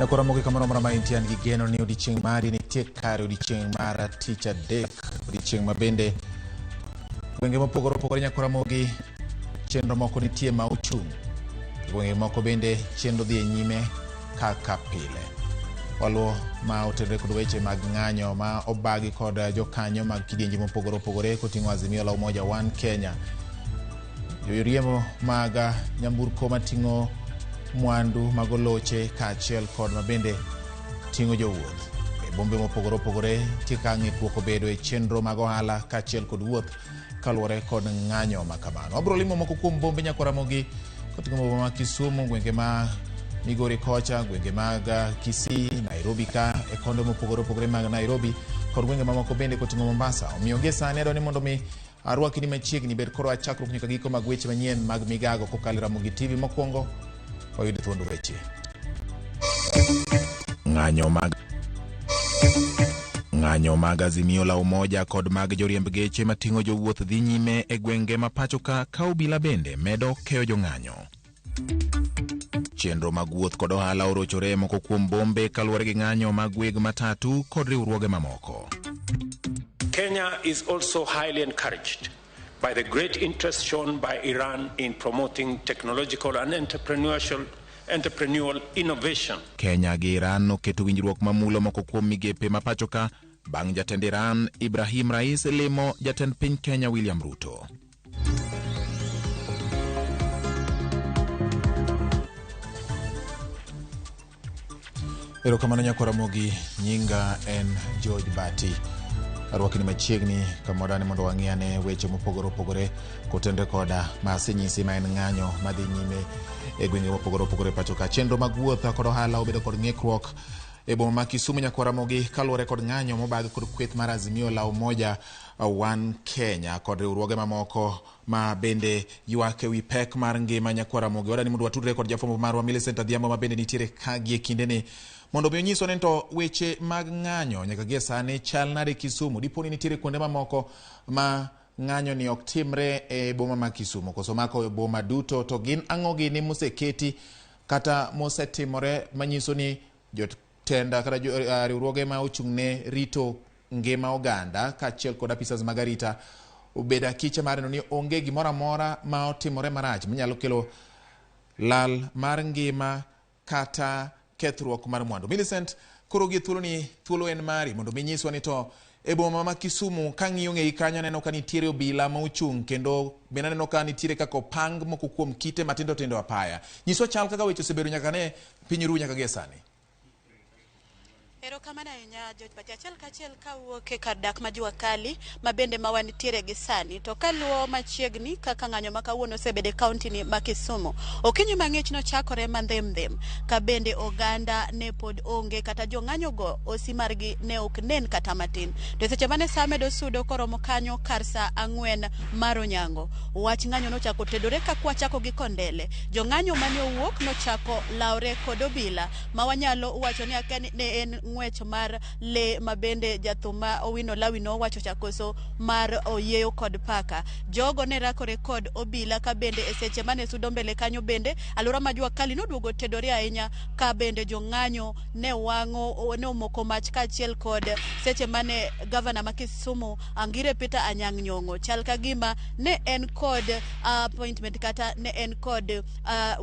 Nyakora mogi kamoro amora ma intie an gi geno ni odiechieng' mari nitie kare odiechieng' mar tich adek odiechieng' ma bende gwenge mopogore opogore nyakora mogi chenro moko nitie ma ochung' gwenge moko bende chenro dhi e nyime kaka pile. Waluwo ma otenore kod weche mag ng'anyo ma obagi kod jokanyo mag kidienje mopogore opogore koting'o Azimio la Umoja One Kenya. Joriembo mag nyamburko mating'o mwandu mag oloche kaachiel kod mabende ting'o jowuoth e bombe mopogore opogore nitie ka ng'ikruok obedo e chenro mag ohala kaachiel kod wuoth kaluwore kod ng'anyo ma kamano. Wabiro limo moko kuom bombe Nyakwaramogi koting'o boma ma Kisumu, gwenge ma Migori kocha, gwenge mag Kisii, Nairobi ka e konde mopogore opogore mag Nairobi kod gwenge mamoko bende koting'o Mombasa. Omiyo gie sani adwa ni mondo mi Arwaki ni machiegni bed korwa chakruok nyaka giko mag weche manyien mag migago kokalo e Ramogi TV. Mokwongo wayud thuond weche. Ng'anyo mag Ng'anyo mag Azimio la Umoja kod mag joriemb geche mating'o jowuoth dhi nyime e gwenge ma pacho ka ka obila bende medo keyo jong'anyo. Chenro mag wuoth kod ohala orochore e moko kuom bombe kaluwore gi ng'anyo mag weg matatu kod riwruoge mamoko. Kenya is also highly encouraged by the great interest shown by Iran in promoting technological and entrepreneurial innovation. Kenya gi Iran noketo winjruok mamulo moko kuom migepe ma pacho ka bang' jatend Iran Ibrahim Rais limo jatend piny Kenya William Ruto. Erokamano nyakwara Ramogi, nyinga en George Bati. Arwakni machiegni kamoro ni mondo wang'i ane weche mopogore opogore kotenre koda ma asenyisi ma en ng'anyo madhi nyime e gwenge mopogore opogore pacho ka. Chenro mag wuoth kod ohala obedo kod ng'ikruok e boma ma Kisumu nyakwara Ramogi kaluwore kod ng'anyo mobag kod kweth mar Azimio la Umoja One Kenya kod riwruoge mamoko ma bende ywak e wi pek mar ngima nyakwar Ramogi. Wadani mondo watudre kod jafwambo marwa Millicent Adhiambo ma bende nitiere ka gie kindeni mondo mi onyiswa ni to weche mag ng'anyo nyaka gie sani chal nade Kisumu. Dipo ni nitiere kuonde mamoko ma ng'anyo ni ok timre e boma ma Kisumu koso mako e boma duto to gin ang'o gini moseketi kata mosetimore manyiso ni jotend kata riwruoge ma ochung' ne rito ngima oganda kaachiel kod apisas mag arita obedo akicha mar neno ni onge gimoro amora ma otimore marach manyalo kelo lal mar ngima kata kethruok mar mwandu. Millicent, koro gi thuolo ni thuolo en mari mondo mi nyiswa ni to e boma ma Kisumu kang'iyo ng'eyi kanyo aneno ka nitiere obila ma ochung' kendo bende aneno ka nitiere kaka opang moko kuom kite matindo tindo apaya. Nyiswa chal kaka weche osebedo nyaka ne piny ru nyaka gie sani. Erokamano ahinya George Bati. Achiel kachiel kawuok e kar dak ma Jua Kali ma bende ma wantiere gi sani. To kaluwo machiegni kaka ng'anyo ma kawuono osebedo e kaunti ni ma Kisumu. Okinyi mang'ich nochakore ma ndhem ndhem ka bende oganda ne pod onge kata jong'anyo go osi margi ne ok nen kata matin. To e seche mane saa medo sudo koromo kanyo kar saa ang'wen mar onyango, wach ng'anyo nochako tedore ka kwachako gi Kondele. Jong'anyo mane owuok nochako lawre kod obila ma wanyalo wacho ni akia ni ne en ng'wech mar le ma bende jathum ma Owino Lawi nowacho cha koso mar oyieyo kod paka. Jogo ne rakore kod obila ka bende e seche mane sudo mbele kanyo bende alwora ma Jua Kali noduogo tedore ahinya ka bende jong'anyo ne wang'o ne omoko mach kaachiel kod seche mane gavana ma Kisumu Angire Peter Anyang' Nyong'o chal ka gima ne en kod appointment kata ne en kod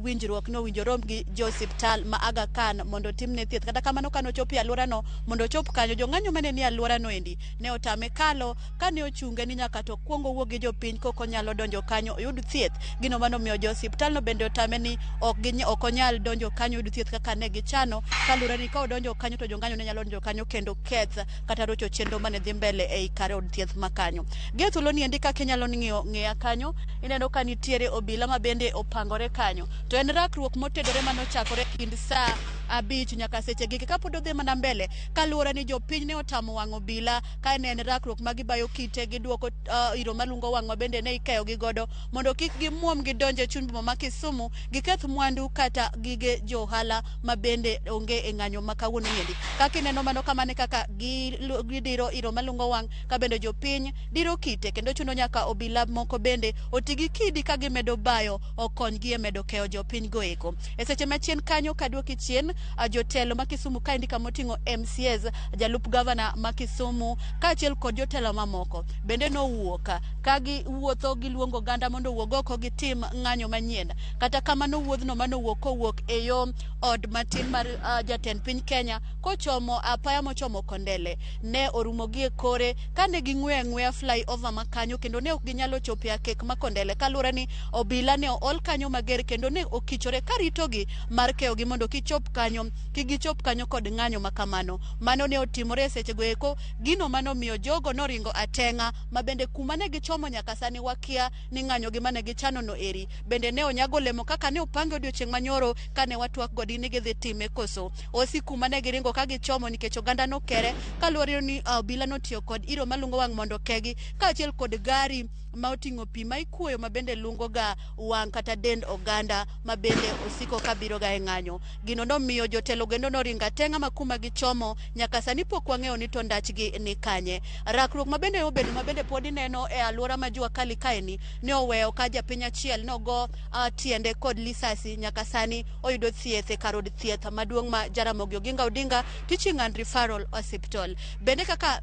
winjruok ni owinjo orom gi jo osiptal ma Aga Khan mondo otimne thieth. Kata kamano kane ochopo e alworano mondo ochop kanyo, jong'anyo mane nie alworano endi ne otame kalo kane ochunge ni nyaka to okuong owuo gi jopiny kok onyalo donjo kanyo oyud thieth. Gino mane omiyo jo osiptalno bende otame ni ok ok onyal donjo kanyo oyud thieth kaka ne gichano kaluwore ni ka odonjo kanyo to jong'anyo ne nyalo donjo kanyo kendo keth kata rocho chenro mane dhi mbele ei kar od thieth ma kanyo. Gie thuolo ni endi kaka inyalo ng'iyo ng'iya kanyo, ineno ka nitiere obila ma bende opangore kanyo. To en rakruok motedore mane ochakore kind saa abich nyaka seche giki kapod odhi mana mbele kaluwore ni jopiny ne otamo wang' obila ka ne en rakruok ma gibayo kite giduoko iro malungo wang' ma bende ne ikeyo gi godo mondo kik gimuom gidonj e chuny boma ma Kisumu giketh mwandu kata gige jo ohala ma bende onge e ng'anyo ma kawuono niendi. Kaka ineno mano kamano e kaka gidiro iro malungo wang' ka bende jopiny diro kite kendo chuno nyaka obila moko bende oting' oti gi kidi ka gimedo bayo okonygi e medo keyo jopiny go eko. E seche machien kanyo kaduoki chien, jotelo ma Kisumu kaendi kamoting'o MCAs, jalup gavana ma Kisumu kaachiel kod jotelo mamoko bende nowuok ka giwuotho giluongo oganda mondo owuog oko gitim ng'anyo manyien. Kata kamano wuodhno manowuok kowuok e yo od matin mar jatend piny Kenya kochomo apaya mochomo Kondele ne orumo gi e kore kane ging'weyo ang'weya flyover ma kanyo kendo ne ok ginyalo chopo e akek ma Kondele kaluwore ni obila ne ool kanyo mager kendo ne okichore karitogi mar keyogi mondo kichop kanyo kik gichop kanyo kod ng'anyo ma kamano. Mano ne otimore e sechego eko gino manomiyo jogo noringo ateng'a ma bende kuma ne gichomo nyaka sani wakia ni ng'anyo gi mane gichano no eri bende ne onyago olemo kaka ne opangi odiochieng' manyoro kane watwak kodgi ni gidhi time koso osi kuma ne giringo ka gichomo nikech oganda nokere kaluwore ni obila notiyo kod iro malungo wang' mondo okegi kaachiel kod gari ma oting'o pi ma ikuoyo ma bende lungo ga wang' kata dend oganda ma bende osiko ka biro ga e ng'anyo. Gino nomiyo jotelo kendo noringo ateng'a ma kuma gichomo nyaka sani pok wang'eyo ni to ndachgi ni kanye. Rakruok ma bende obedo ma bende pod ineno e alwora ma jua kali kaeni ne oweyo ka japiny achiel nogo tiende kod lisasi nyaka sani oyudo thieth e kar od thieth maduong' ma Jaramogi Oginga Odinga Teaching and Referral Hospital. Bende kaka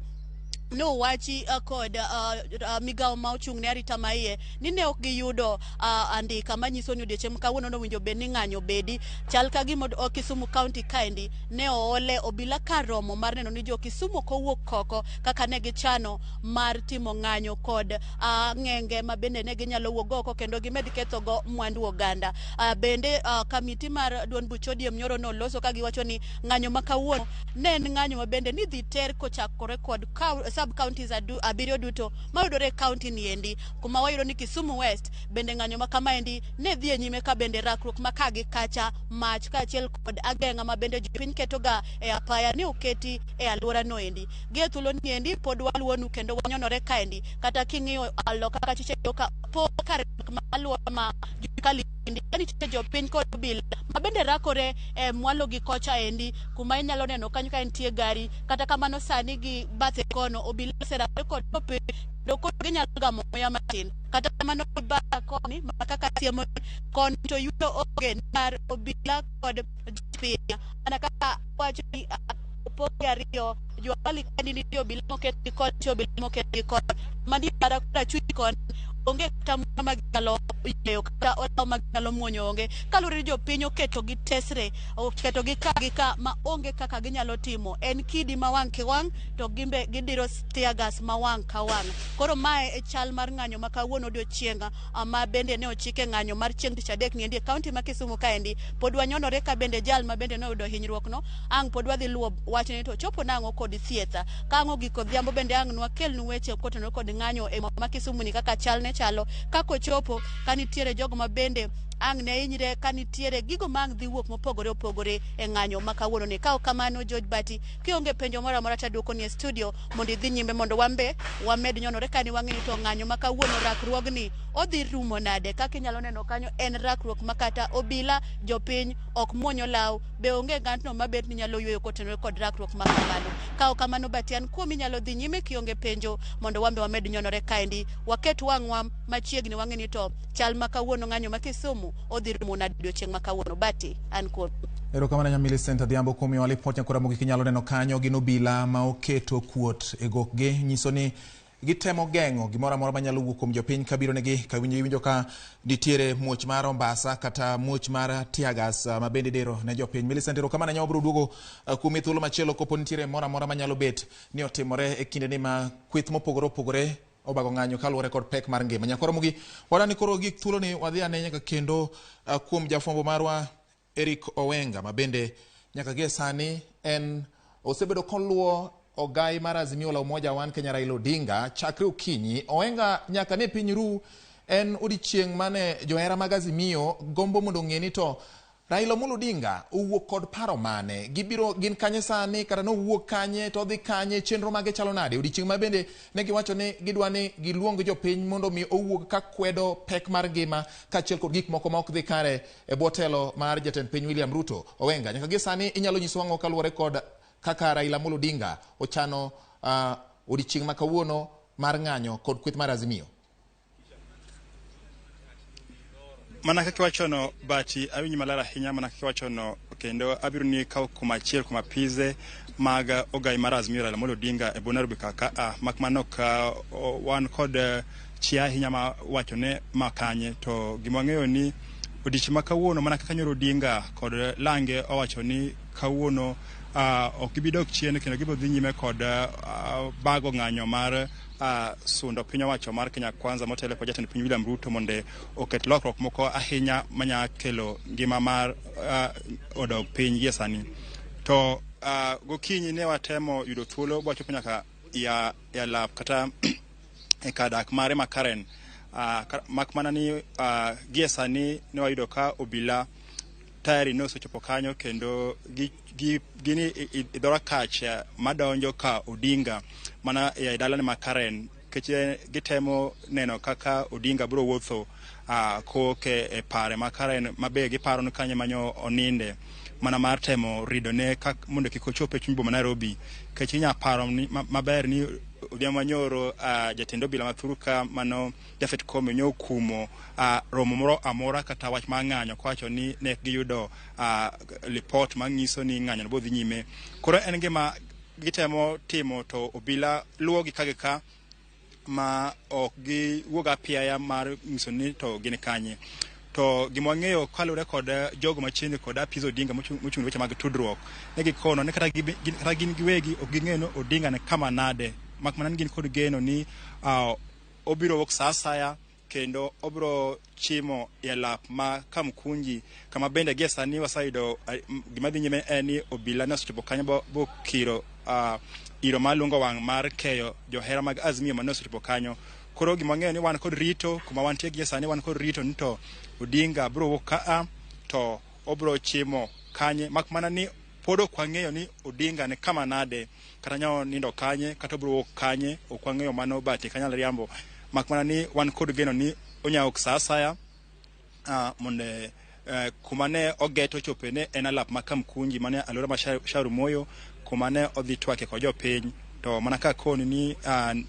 nowachi kod migawo ma ochung' ne arita maiye ni ne ok giyudo andika manyiso ni odiochieng' ma kawuono nowinjo bed ni ng'anyo bedi. Chal ka gima Kisumu County kaendi ne oole obila kar romo mar neno ni jo Kisumu ok owuok oko kaka ne gichano mar timo ng'anyo kod ng'enge ma bende ne ginyalo wuok oko kendo gimed kethogo mwandu oganda. Bende kamiti mar duond buch ODM nyoro noloso ka giwacho ni ng'anyo ma kawuono ne en ng'anyo ma bende nidhi ter kochakore kod sub counties abiriyo duto mayudore e county ni endi, kuma wayudo ni Kisumu West bende ng'anyo ma kamaendi ne dhi e nyime ka bende rakruok ma ka gi kacha mach kaachiel kod ageng'a ma bende jopiny ketoga e apaya ne oketi e alwora no endi. Gi e thuolo ni endi pod waluwonu kendo wanyonore kaendi kata king'iyo loka kachiche ka po kar ma alwora ma Jua endi ka nitie jopiny kod obila ma bende rakore e mwalo gi kocha endi kuma inyalo neno kanyo ka nitie gari. Kata kamano sani gi bathe kono obila oserakore kod jopiny kendo koro ginyalo gamo muya matin. Kata kamano gi koni ma kaka siemo koni to yuto onge nimar obila kod jopiny mana kaka wacho ni opogi ariyo. Jua Kali kaendi nitie obila moket gi koni, nitie obila moket gi koni. Manie bara korachwich koni onge kata muya ma ginyalo yweyo kata olaw ma ginyalo muonyo onge. Kaluwore ni jopiny oketo gi tesre, oketo gi ka gi ka ma onge kaka ginyalo timo. En kidi ma wang' ki wang' to gimbe gidiro tear gas ma wang' ka wang'. Koro mae e chal mar ng'anyo ma kawuono odiochieng' ma bende ne ochike ng'anyo mar chieng' tich adek niendi e kaunti ma Kisumu kaendi. Pod wanyonore ka bende jal ma bende noyudo hinyruok no ang' pod wadhi luwo wachne to chopo nang'o kod thieth. Ka ang' ogik odhiambo bende ang' nwakelnu weche kotenore kod ng'anyo e ma Kisumu ni kaka chal ne chalo kakochopo ka nitiere jogo ma bende ang' ne hinyre ka nitiere gigo ma ang' dhi wuok mopogore opogore e ng'anyo ma kawuono ni. Ka ok kamano George Bati, kionge penjo moro amora taduoko ni e studio mondo idhi nyime mondo wambe wamed nyonore ka ni wang'e ni to ng'anyo ma kawuono rakruogni odhi rumo nade. Kaka inyalo neno kanyo en rakruok ma kata obila jopiny ok muony olaw be onge ng'atno mabet ni nyalo yueyo kotenore kod rakruok ma kamano. Ka ok kamano Bati an kuomi inyalo dhi nyime kionge penjo mondo wambe wamed nyonore kaendi waket wang'wa machiegni wang'e ni to chal ma kawuono ng'anyo ma Kisumu odhi rumo nade odiochieng' ma kawuono. Bati an kuomi. Erokamano nya Millicent Adhiambo kuom miyowa lipot nyakora mogik inyalo neno kanyo gin obila ma oketo kuot e gokgi nyiso ni gitemo geng'o gimoro amora manyalo wuok kuom jopiny kabiro negi ka iwinjo ka nitiere muoch mar ombasa kata muoch mar tear gas ma bende idiro ne jopiny. Millicent, erokamano nya wabiro duogo kuomi thuolo machielo kopo nitiere moro amora manyalo bet ni otimore e kinde ni ma kweth mopogore opogore obago ng'anyo kaluwore kod pek mar ngima. Nyakoro mogi wadani koro gik thuolo ni wadhi ane nyaka kendo kuom jafwambo marwa Eric Owenga ma bende nyaka gie sani en osebedo koluwo ogai mar Azimio la Umoja One Kenya Raila Odinga chakre okinyi. Owenga nyaka ne piny ru en odiochieng' mane johera mag Azimio gombo mondo ong'e ni to Raila Amolo Odinga owuok kod paro mane, gibiro gin kanye sani kata nowuok kanye to odhi kanye, chenro mage chalo nade. Odiochieng' ma bende ne giwacho ni gidwa ni giluong jopiny mondo mi owuog ka kwedo pek mar ngima kaachiel kod gik moko ma ok dhi kare e bwo telo mar jatend piny William Ruto. Owenga, nyaka gi sani inyalo nyiso ang'o kaluwore kod kaka Raila Amolo Odinga ochano odiochieng' ma kawuono mar ng'anyo kod kweth mar Azimio? Mana kaka iwachono Bati, awinji maler ahinya mana kaka iwachono, kendo abiro ni kawo kuom achiel kuom apise mag ogai mar Azimio Raila Amolo Odinga e bwo Nairobi kaka a mak mana ok wan kod chia ahinya ma wachone ma kanye. To gima wang'eyo ni odiechieng' ma kawuono, mana kaka nyoro Odinga kod lange owacho ni kawuono ok gibi dok chien kendo gibiro dhi nyime kod bago ng'anyo mar sundo piny owacho mar Kenya Kwanza motelo kod jatend piny William Ruto mondo oket lokruok moko ahinya manya kelo ngima mar odok piny gie sani. To gokinyi ne watemo yudo thuolo bwachopo nyaka ya lap kata e kar dak mare ma Karen, mak mana ni gie sani ne wayudo ka obila tayari ne osechopo kanyo kendo gini e dho rangach madonjo ka Odinga mana e dalane ma Karen, nikech gitemo neno kaka Odinga biro wuotho kowuok e pare ma Karen mabe giparo ni kanyo manyo oninde, mana mar temo ridone mondo kik ochop e chuny boma Nairobi. Nikech inya paro maber ni odhiambo manyoro jatend obila ma thurka mano Japhet Koome nyo okumo romo moro amora kata wach mar ng'anyo, kowacho ni ne giyudo lipot manyiso ni ng'anyo no bodhi nyime. Koro en gima gitemo timo to obila luwogi ka gi ka ma ok giwuog apiaya mar nyiso ni to gin kanye. To gima wang'eyo kaluwore kod jogo machiegni kod apis Odinga mochung' weche mag tudruok, ne gikono ni kata gin giwegi ok ging'eyo ni Odinga ni kama nade, mak mana ni gin kod geno ni obiro wuok sa asaya kendo obiro chimo e lap ma Kamkunji, kama bende gie sani waseyudo gima dhi nyime en ni obila ne osechopo kanyo bokiro iro maluongo wang' mar keyo johera mag Azimio mane osechopo kanyo. Koro gima wang'eyo ni wan kod rito kuma wantie gie sani, wan kod rito ni to Odinga biro wuok ka to obiro chimo kanye, mak mana ni pod ok wang'eyo ni Odinga ni kama nade, kata nyo nindo kanye, kata obiro wuok kanye, ok wang'eyo mano Bati kanyal riambo, mak mana ni wan kod geno ni onya wuok sa asaya mondo kuma ne ogeto chope ne en alap ma Kamkunji mane alwora ma Shauri Moyo, kuma ne odhi twake kod jopiny. To mana ka koni ni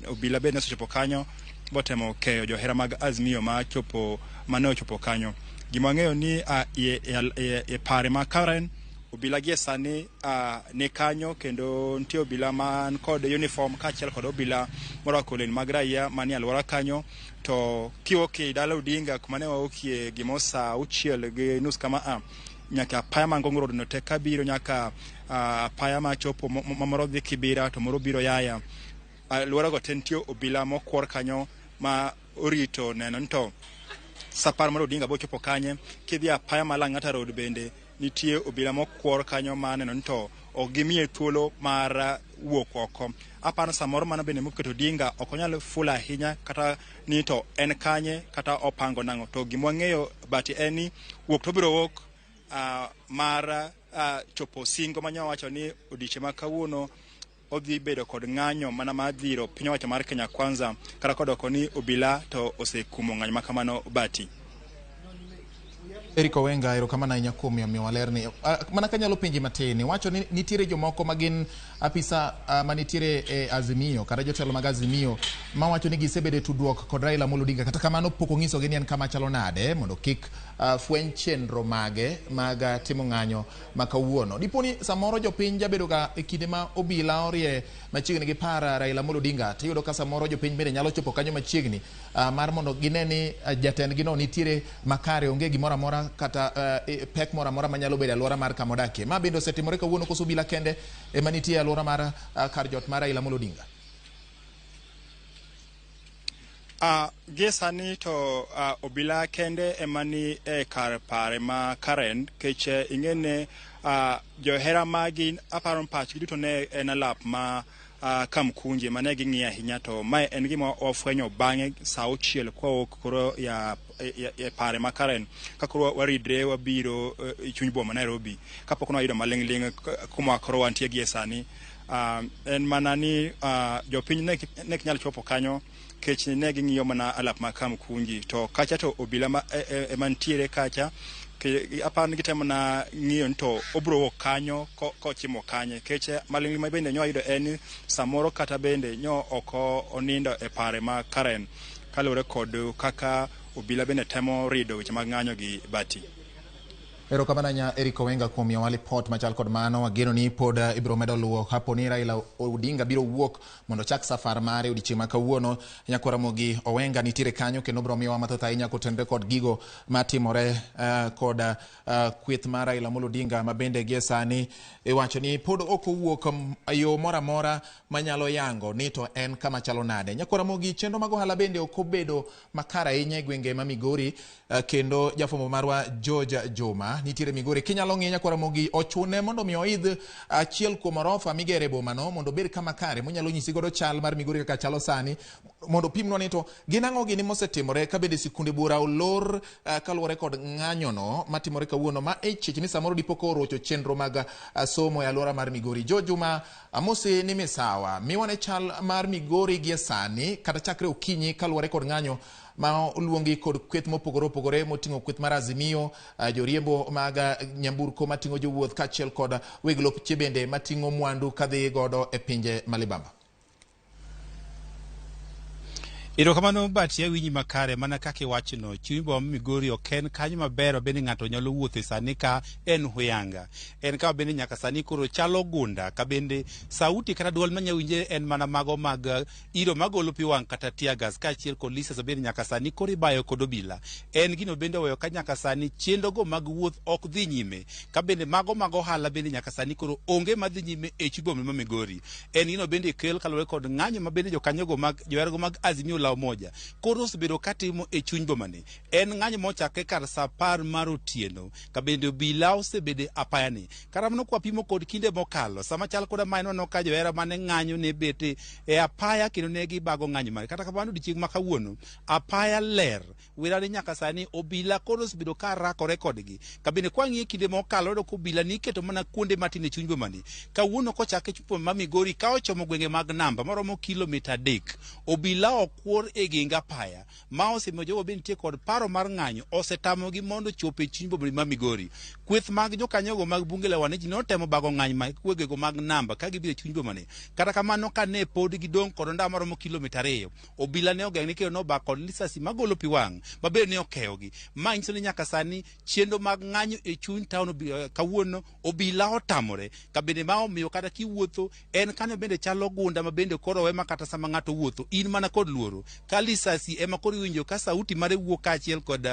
obila bende osechopo kanyo botemo keyo johera mag Azimio mane ochopo kanyo. Gima wang'eyo ni e pare ma Karen, obila gie sani ni kanyo kendo nitie obila man kod uniform kaachiel kod obila morwako lewni mag raia manie alwora kanyo. To kiwuok e dala Odinga kuma ne wawuokie gimo sa 6:30 kama nyaka apaya ma Ngong Road no te kabiro nyaka apaya machopo ma moro dhi Kibera to moro biro Yaya, alwora go te nitie obila mokwor kanyo ma orito neno ni to sa 10 mar Odinga bochopo kanye. Kidhi apaya ma Lang'ata Road bende nitie obila mokwor kanyo ma neno ni to ok gimiye thuolo mar wuok oko. Aparo samoro mano bende moketo Odinga ok onyal fulo ahinya kata ni to en kanye kata opango nang'o. To gima wang'eyo Bati en ni wuok to obiro wuok mar chopo singo mane owacho ni odiechieng' ma kawuono odhi bedo kod ng'anyo mana mar dhiro piny owacho mar Kenya Kwanza, kata kodoko ni obila to osekumo ng'anyo ma kamano Bati. Eric Owenga, erokamano ahinya kuom miyo waler ni. Mana kanyalo penji matin, iwacho ni nitiere jomoko ma gin apisa manitiere e Azimio kata jotelo mag Azimio mawacho ni gisebedo e tudruok kod Raila Amolo Odinga, kata kamano pok onyisogi ni en kama chalo nade mondo kik fweny chenro mage mag timo ng'anyo ma kawuono. Dipo ni samoro jopiny jabedo ga e kinde ma obila orie machiegni gi par Raila Amolo Odinga, tiyudo ka samoro jopiny bende nyalo chopo kanyo machiegni mar mondo gine ni jatendgi no nitiere makare, onge gimoro amora kata pek moro amora manyalo bedo e alwora mar kama odakie. Ma bende osetimore kawuono koso obila kende ema nitie e alwora mar kar jot mar Raila Amolo Odinga? Gie sani to obila kende ema ni e kar pare ma Karen, kech ing'ene johera magi aparo ni pachgi duto ne en alap ma Kamkunji mane ging'iyo ahinya. To mae en gima wafwenyo bang'e sa 6 kwawuok koro ya e pare ma Karen ka koro waridre wabiro e chuny boma Nairobi kapok ne wayudo maling'ling' kuma koro wantie gie sani. En mana ni jopiny ne ok nyal chopo kanyo kech ne ging'iyo mana alap ma Kamkunji, to kacha to obila ema nitiere kacha. Aparo ni gitemo na ng'iyo ni to obiro wuok kanyo kochimo kanye, kech maling'ling' ma bende nyo wayudo en ni samoro kata bende nyo ok onindo e pare ma Karen kaluwore kod kaka Obila bende temo rido weche mag ng'anyo gi Bati. Erokamano ahinya Eric Owenga kuom miyowa lipot machal kod mano. Wageno ni pod ibiro medo luwo kapo ni Raila Odinga biro wuok mondo ochak safar mare odiochieng' ma kawuono. Nyakwar Ramogi Owenga nitiere kanyo kendo biro miyowa mathoth ahinya kotenore kod gigo matimore kod kweth mar Raila Amolo Odinga ma bende gie sani iwacho ni pod ok owuok yo moro amora manyalo yango ni to en kama chalo nade. Nyakwar Ramogi, chenro mag ohala bende ok obedo makare ahinya e gwenge ma Migori. Kendo jafwambo marwa George Juma nitiere Migori. Kinyalo ng'iye Nyakwar Ramogi, ochune mondo mi oidh achiel kuom orofa migere e bomano mondo obed kama kare monyalo nyisi godo chal mar Migori kaka chalo sani, mondo opimnwa ni to gin ang'o gini mosetimore ka bende sikunde buora olor kaluwore kod ng'anyono matimore kawuono ma e chich ni samoro dipo ka orocho chenro mag somo e alwora mar Migori. George Juma, amosi ni misawa, miwane chal mar Migori gie sani kata chakre okinyi kaluwore kod ng'anyo ma oluongi kod kweth mopogore opogore moting'o kweth mar Azimio, joriembo mag nyamburko mating'o jowuoth kaachiel kod weg loche bende mating'o mwandu kadhi godo e pinje malibamba. Erokamano Bati, awinji makare mana kaka iwachono. Chuny boma Migori ok en kanyo maber bende ng'ato nyalo wuothe sani ka en huyanga. En kama bende nyaka sani koro chalo gunda ka bende sauti kata duol manya winje en mana mago mag iro magolo pi wang' kata tear gas kaachiel kod lisasi bende nyaka sani koro ibayo kod obila. En gino bende oweyo ka nyaka sani chenrogo mag wuoth ok dhi nyime. Ka bende mago mag ohala bende nyaka sani koro onge madhi nyime e chuny boma ma Migori. En gino bende kel kaluwore kod ng'anyo ma bende jokanyogo mag johergo mag Azimio la Umoja koro osebedo katimo e chuny bomani. En ng'anyo mochakre kar saa 10 mar otieno ka bende obila osebedo e apayani. Kata mano kwapimo kod kinde mokalo, sama chal koda mae nwaneno ka johera mane ng'anyo ne bet e apaya kendo ne gibago ng'anyo mare. Kata kamano odiochieng' ma kawuono apaya ler, wirani nyaka sani obila koro osebedo ka rakore kodgi. Ka bende kwang'iyo kinde mokalo wayudo ka obila niketo mana kuonde matin e chuny bomani. Kawuono kochak e chuny boma ma Migori ka ochomo gwenge mag namba maromo kilomita 3, obila okwor e ging apaya ma osemiyo jogo bende nitie kod paro mar ng'anyo osetamogi mondo chop e chuny boma ma Migori. Kweth mag jokanyogo mag bunge la wananchi notemo bago ng'anyo mag gwengego mag namba ka gibiro e chuny bomani. Kata kamano ka ne pod gidong' kod ondamo maromo kilomita 2, obila ne ogeng'ne kendo nobak kod lisasi magolo pi wang' maber ne okeyogi. Ma nyiso ni nyaka sani chenro mag ng'anyo e chuny town kawuono obila otamore. Ka bende ma omiyo kata kiwuotho en kanyo bende chalo gunda ma bende koro owe ma kata sama ng'ato wuotho in mana kod luoro. Ka lisasi ema koro iwinjo ka sauti mare wuok kaachiel kod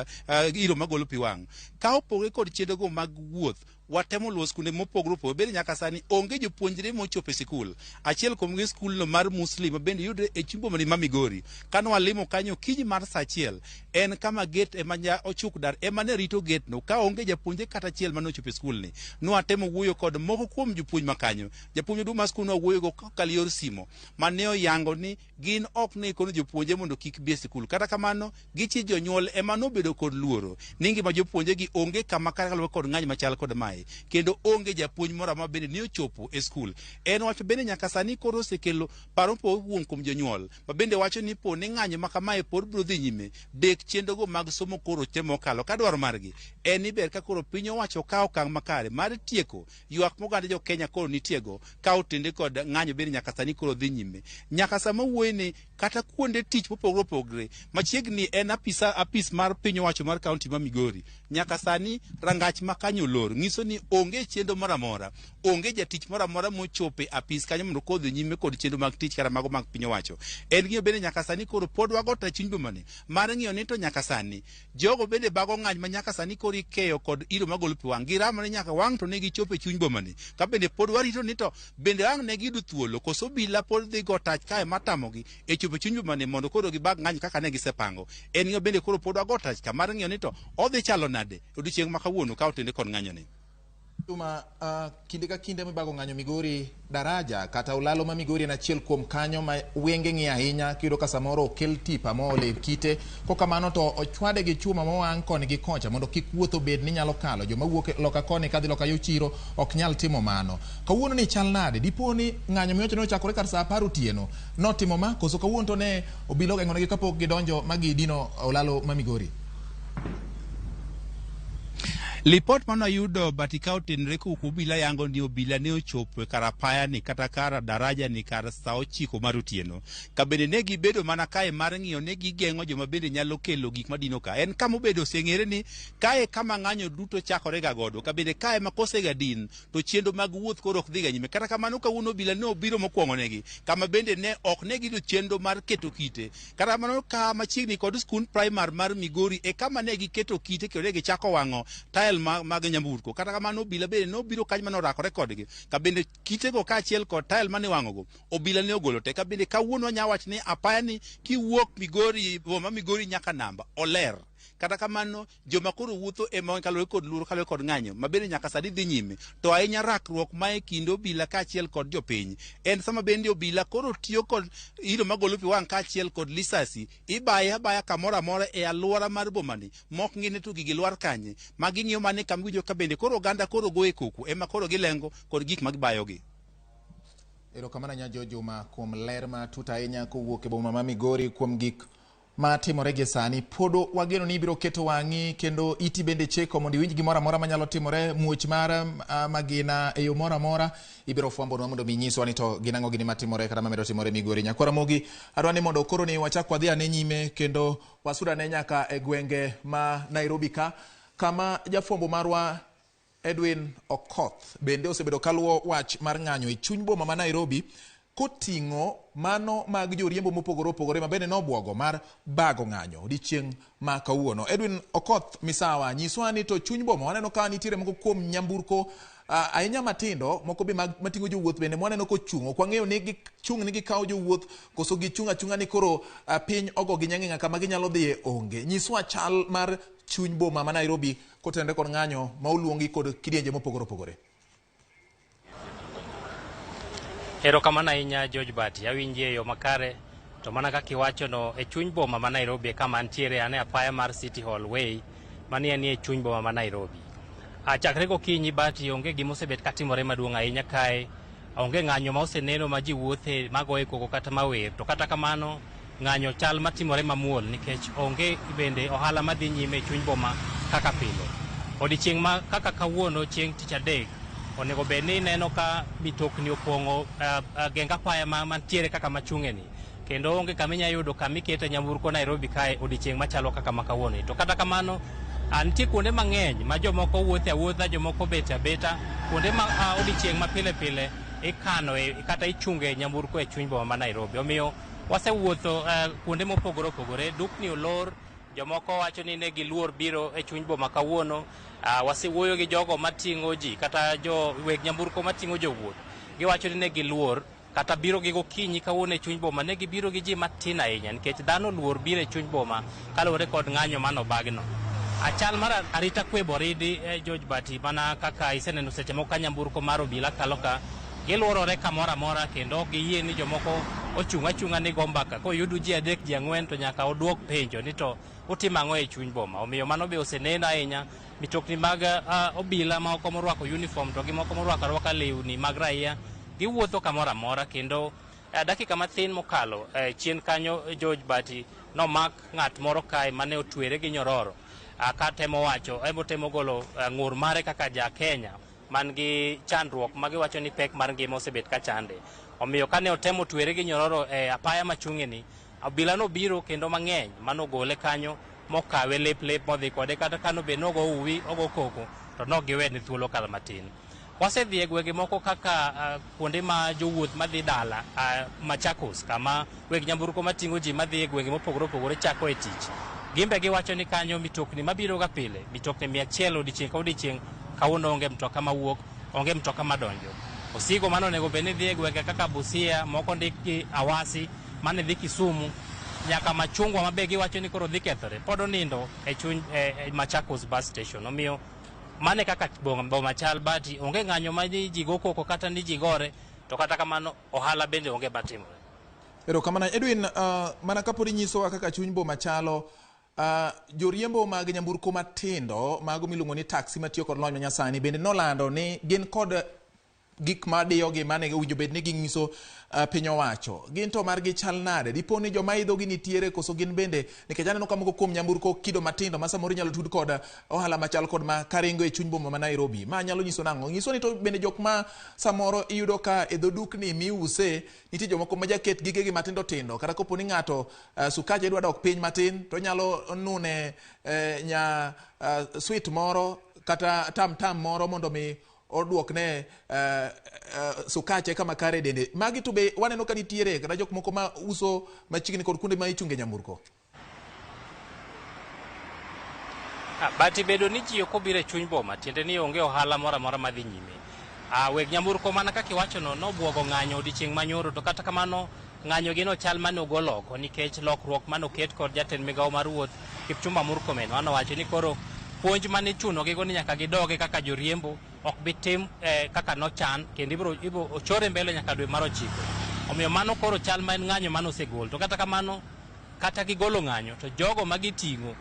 iro magolo pi wang'. Ka opogore kod chenrogo mag wuoth, watemo luwo skunde mopogore opogore. Bende nyaka sani onge jopuonjre mochopo e sikul. Achiel kuomgi skulno mar Muslim ma bende yudore e chuny boma ma Migori. Kane walimo kanyo okinyi mar saa 1, en kama gate ema ochuk dar ema ne rito gate no ka onge japuonjre kata achiel mane ochopo e skulni. Nwatemo wuoyo kod moko kuom jopuonj ma kanyo. Japuonj maduong' mar skul nwawuoyogo kokalo yor simo mane oyango ni gin ok ne kono jopuonje mondo kik bi e sikul. Kata kamano, gichi jonyuol ema nobedo kod luoro ni ngima jopuonje gi onge kama kare kaluwore kod ng'anyo machal kod mae, kendo onge japuonj moro amora bende ni ochopo e skul. En wach bende nyaka sani koro osekelo paro mopogore kuom jonyuol ma bende wacho ni po ni ng'anyo ma kamae pod biro dhi nyime, dek chenrogo mag somo koro te mokalo. Ka dwaro margi en ni ber ka koro piny owacho okawo okang' makare mar tieko ywak moganda jo Kenya koro nitiego ka otende kod ng'anyo bende nyaka sani koro dhi nyime. Nyaka sama wuoye ni kata kuonde tich mopogore opogore machiegni en apis mar piny owacho mar kaunti ma Migori, nyaka sani rangach ma kanyo olor, nyiso ni onge chenro moro amora, onge jatich moro amora mochopo e apis kanyo mondo kodhi nyime kod chenro mag tich kata mago mag piny owacho. En gima bende nyaka sani koro pod wago ta chuny bomani mar ng'iyo ni to nyaka sani jogo bende bago ng'any ma nyaka sani koro ikeyo kod iro magolo pi wang'. Giramo ni nyaka wang' to ne gichopo e chuny bomani. Ka bende pod warito ni to bende ang' ne giyudo thuolo koso obila pod dhi go tach kae matamogi e chopo e chuny bomani mondo koro gibag ng'anyo kaka ne gisepango. En gima bende koro pod wago tach ka mar ng'iyo ni to odhi chalo nade odiochieng' ma kawuono ka otende kod ng'anyo ni. Juma, kinde ka kinde mibago ng'anyo Migori, daraja kata olalo ma Migori en achiel kuom kanyo ma wenge ng'iyo ahinya. Kiyudo ka samoro okel tipa mool e kite, kokamano to ochwade gi chuma mowang' koni gi kocha mondo kik wuoth obed ni nyalo kalo. Joma wuok loka koni kadhi loka yo chiro ok nyal timo mano. Kawuono ni chal nade? Dipo ni ng'anyo miwacho ni ochakore kar saa 10 otieno notimo ma, koso kawuono to ne obila ogeng'onegi kapok gidonjo ma gidino olalo ma Migori? Lipot mane wayudo Bati ka otenore kowuok obila yango ni obila ne ochopo e kar apaya ni kata kar daraja ni kar saa 9 mar otieno. Ka bende ne gibedo mana kae mar ng'iyo ne gigeng'o joma bende nyalo kelo gik madino ka. En kama obedo oseng'ere ni kae kama ng'anyo duto chakore ga godo. Ka bende kae ma kosega din to chenro mag wuoth koro ok dhiga nyime. Kata kamano kawuono obila ne obiro mokwongo negi kama bende ne ok ne giyudo chenro mar keto kite. Kata kamano ka machiegni kod skund primar mar Migori e kama ne giketo kite kendo ne gichako wang'o tael mag nyamburko. Kata kamano obila bende nobiro kanyo mane orakore kodgi. Ka bende kitego kaachiel kod tael mane wang'ogo obila ne ogolo te. Ka bende kawuono wanya wacho ni apaya ni kiwuok Migori, boma Migori nyaka namba oler. Kata kamano joma koro wuotho ema kaluwore kod luoro kaluwore kod ng'anyo ma bende nyaka sani dhi nyime. To ahinya rakruok ma e kind obila kaachiel kod jopiny en sama bende obila koro tiyo kod iro magolo pi wang' kaachiel kod lisasi ibaye abaya kamoro amora e alwora mar bomani mok ng'ine to gigi lwar kanye ma ging'iyo mane kama iwinjo ka bende koro oganda koro goye koko ema koro gilengo kod gik ma gibayogi. Erokamano ahinya Jo Juma kuom ler matut ahinya kowuok e boma ma Migori kuom gik matimore gie sani. Pod wageno ni ibiro keto wang'i kendo iti bende cheko mondo iwinj gimoro amora manyalo timore, muoch mar magina e yo moro amora ibiro fwambonwa mondo mi inyiswa ni to gin ang'o gini matimore kata mamedo timore Migori. Nyakwar Ramogi, adwa ni mondo koro ni wachak wadhi ane nyime kendo wasudane nyaka e gwenge ma Nairobi ka kama jafwambo marwa Edwin Okoth bende osebedo kaluwo wach mar ng'anyo e chuny boma ma Nairobi koting'o mano mag joriembo mopogore opogore ma bende nobwogo mar bago ng'anyo odiechieng' ma kawuono. Edwin Okoth misawa, nyiswa ni to chuny boma waneno ka nitiere moko kuom nyamburko ahinya matindo moko be mating'o jowuoth bende mwaneno kochung'. Ok wang'eyo ni gichung' ni gikawo jowuoth koso gichung' achung'a ni koro piny ogo gi nyang'eng'a kama ginyalo dhiye onge. Nyiswa chal mar chuny boma ma Nairobi kotenore kod ng'anyo ma oluongi kod kidienje mopogore opogore. Erokamano ahinya George Bati, awinji e yo makare to mana kaka iwachono e chuny boma ma Nairobi e kama antiere an e apaya mar City Hall Way mani anie chuny boma ma Nairobi. Chakre gokinyi Bati onge gima osebet katimore maduong' ahinya kae, onge ng'anyo ma oseneno ma ji wuothe magoye koko kata mawer to kata kamano ng'anyo chal matimore mamuol nikech onge bende ohala madhi nyime e chuny boma kaka pile. Odiechieng' ma kaka kawuono chieng' tich adek onego bed ni ineno ka mitokni opong'o geng apaya mantiere kaka machung'e ni kendo onge kama inyalo yudo kama ikete nyamburko Nairobi kae odiechieng' machalo kaka ma kawuono. To kata kamano nitie kuonde mang'eny ma jomoko wuothe awuotha, jomoko bet abeta, kuonde ma odiechieng' ma pile pile ikano kata ichunge nyamburko e chuny boma ma Nairobi. Omiyo wasewuotho kuonde mopogore opogore, dukni olor, jomoko wacho ni ne giluor biro e chuny boma kawuono. Wasewuoyo gi jogo mating'o ji kata jo weg nyamburko mating'o jowuoth, giwacho ni ne giluor kata biro gi gokinyi kawuono e chuny boma, ne gibiro gi ji matin ahinya nikech dhano luor biro e chuny boma kaluwore kod ng'anyo manobagno. Achal mar arita kwe boridi George Bati, mana kaka iseneno seche moko ka nyamburko mar obila kalo ka, giluorore kamoro amora kendo ok giyie ni jomoko ochung' achung'a ni go mbaka. Koyudu ji 3 ji 4 to nyaka oduok penjo ni to utimo ang'o e chuny boma. Omiyo mano be oseneno ahinya. Mitokni mag obila moko morwako uniform to gi moko morwako arwaka lewni mag raia giwuotho kamoro amora kendo dakika mathin mokalo chien kanyo George Bati nomak ng'at moro kae mane otwere gi nyororo katemo wacho emotemo golo ng'ur mare kaka ja Kenya man gi chandruok magiwacho ni pek mar ngima osebet ka chande. Omiyo kane otemo twere gi nyororo e apaya machung'e ni, obila nobiro kendo mang'eny manogole kanyo mokawe lep lep modhi kode kata kano be nogo uwi ogo koko to nok giwene thuolo kata matin. Wasedhi e gwenge moko kaka kuonde ma jowuoth madhi dala Machakos kama weg nyamburko mating'o ji madhi e gwenge mopogore opogore chako e tich. Gimbe giwacho ni kanyo mitokni mabiro ga pile, mitokni 100 odiechieng' ka odiechieng' kawuono onge mtoka mawuok, onge mtoka madonjo. Osigo mano onego bed ni dhi e gwenge kaka Busia, moko ndik gi Awasi, mane dhi Kisumu, nyaka Machungwa mabe giwacho ni koro dhi kethore. Pod onindo e chuny Machakos bus station. Omiyo mane kaka boma chal Bati, onge ng'anyo ma ji go koko kata ni ji gore, to kata kamano ohala bende onge matimore. Erokamano Edwin, mana kapod inyisowa kaka chuny boma chalo, joriembo mag nyamburko matindo mago miluongo ni taxi matiyo kod lony manyasani bende nolando ni gin kod gik ma diyogi mane owinjo bed ni ginyiso piny owacho. Gin to margi chal nade? Dipo ni joma idho gi nitiere koso gin bende, nikech aneno ka moko kuom nyamburko kido matindo ma samoro inyalo tud kod ohala machal kod ma karingo e chuny boma ma Nairobi. Ma nyalo nyiso nang'o? Nyiso ni to bende jok ma samoro iyudo ka e dho dukni miuse nitie jomoko ma jaket gigegi matindo tindo, kata kopo ni ng'ato sukache dwa dok piny matin to onyalo nune nya sweet moro kata tam tam moro mondo mi oduokne sukache kama kare dende. Magi to be waneno ka nitiere kata jok moko ma uso machiegni kod kuonde ma ichunge nyamburko. But bedo ni ji ok obiro e chuny boma tiende ni onge ohala moro amora madhi nyime. Weg nyamburko mana kaka iwachono nobuogo ng'anyo odiochieng' manyoro, to kata kamano ng'anyo gi nochal mane ogol oko nikech lokruok manoket kod jatend migawo mar wuoth Kipchumba Murkomen manowacho ni koro puonj mane ichunogigo ni nyaka gidogi kaka joriembo ok bi tim kaka nochan, kendo ibiro ochore mbele nyaka dwe mar 9. Omiyo mano koro chal ma en ng'anyo mane osegol. To kata kamano kata gigolo ng'anyo to jogo ma giting'o